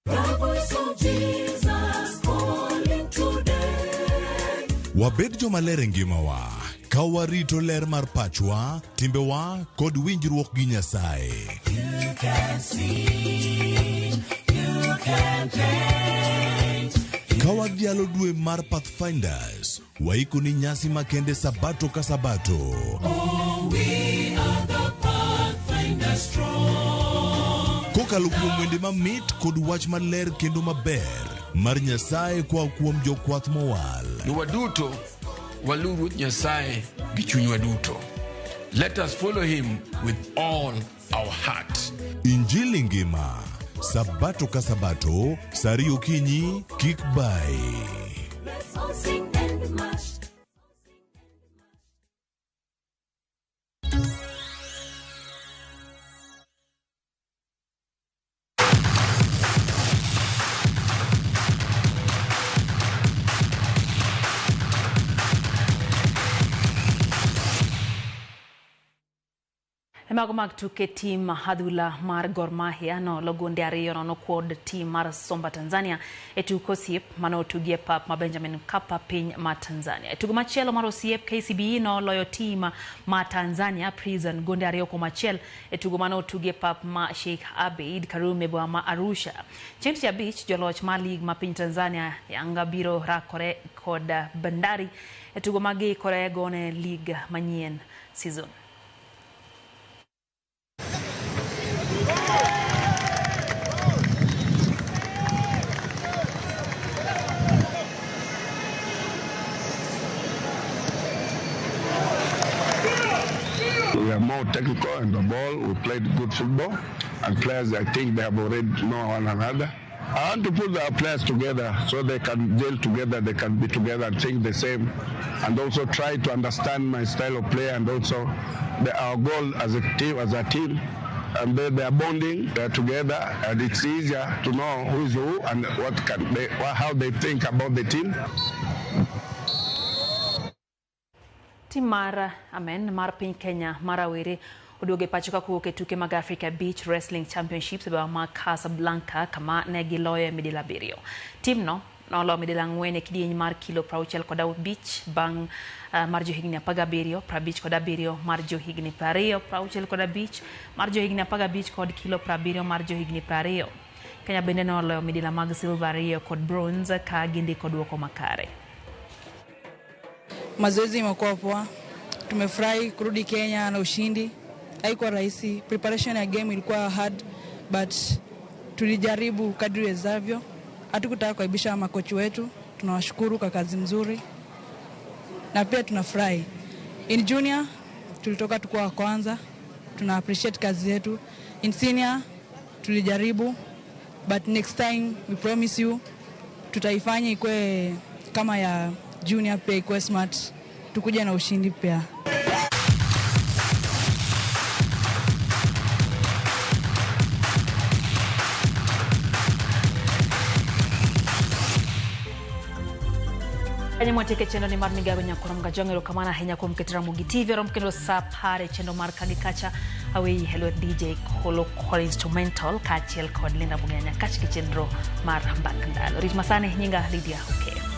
The voice of Jesus calling today. Wabed jomaler e ngimawa ka warito ler mar pachwa, timbewa kod winjruok gi Nyasaye. You can see, you can paint. Ka wadhialo dwe mar Pathfinders, waiko ni nyasi makende sabato ka sabato. Oh, we are the Pathfinders strong. Kokalo kuom wende mamit kod wach maler kendo maber mar Nyasaye koa kuom jokwath mowal. Ni waduto waluw Ruoth Nyasaye gi chunywa duto. Let us follow him with all our heart. Injili ngima Sabato ka sabato, sa 2 okinyi, kik bayi. Let's all sing and march. E mago mag tuke tim adhula mar Gor Mahia nolo gonde 2-0 kod tim mar Somba Tanzania e tuk osiep mane otugi e pap ma Benjamin Mkapa piny ma Tanzania. E tugo machielo mar osiep KCB noloyo tim ma Tanzania Prison gonde 2-1 e tugo mane otugi e pap ma Sheikh Abeid Karume boma ma Arusha. Chieng' tich abich joloch mar lig ma piny Tanzania Yanga biro rakore kod Bandari e tugo ma giikore gone lig manyien season. We are more technical in the ball. We played good football, and players, I think, they have already know one another. I want to put our players together so they can gel together, they can be together and think the same, and also try to understand my style of play and also our goal as a team. And they are bonding, they are together, and it's easier to know who is who and what can they, how they think about the team. Tim mar Amen mar piny Kenya mar rawere oduogo e pacho ka kowuok e tuke mag Africa Beach Wrestling Championships e boma ma Casablanca kama ne giloyoe midila 7. Timno noloyo midila 4 e kidieny mar kilo 65 bang' mar johigni 17, 57 mar johigni 20, 65 mar johigni 15 kod kilo 70 mar johigni 20. Kenya bende noloyo midila mag silver 2 kod bronze ka gindiko duoko makare. Mazoezi imekuwa poa, tumefurahi kurudi Kenya na ushindi. Haikuwa rahisi, preparation ya game ilikuwa hard but tulijaribu kadri wezavyo. Hatukutaka kuaibisha makochi wetu, tunawashukuru kwa kazi nzuri na pia tunafurahi. In junior tulitoka tukuwa wa kwanza, tuna appreciate kazi yetu. In senior tulijaribu, but next time we promise you tutaifanya ikue kama ya junior pia, ikuwe smart, tukuja na ushindi pia. Kanyo mwatieke chenro ni mar migawo nyakoro mga erokamano ahinya kuom keto Ramogi TV rom kendo sa 10 e chenro mar kagi kacha aweyi e lwet DJ Kolo kod instrumental kaachiel kod Linda Bugenya kach gi chenro mar Mbak Ndalo. Rit masani nyinga Lydia Okeyo.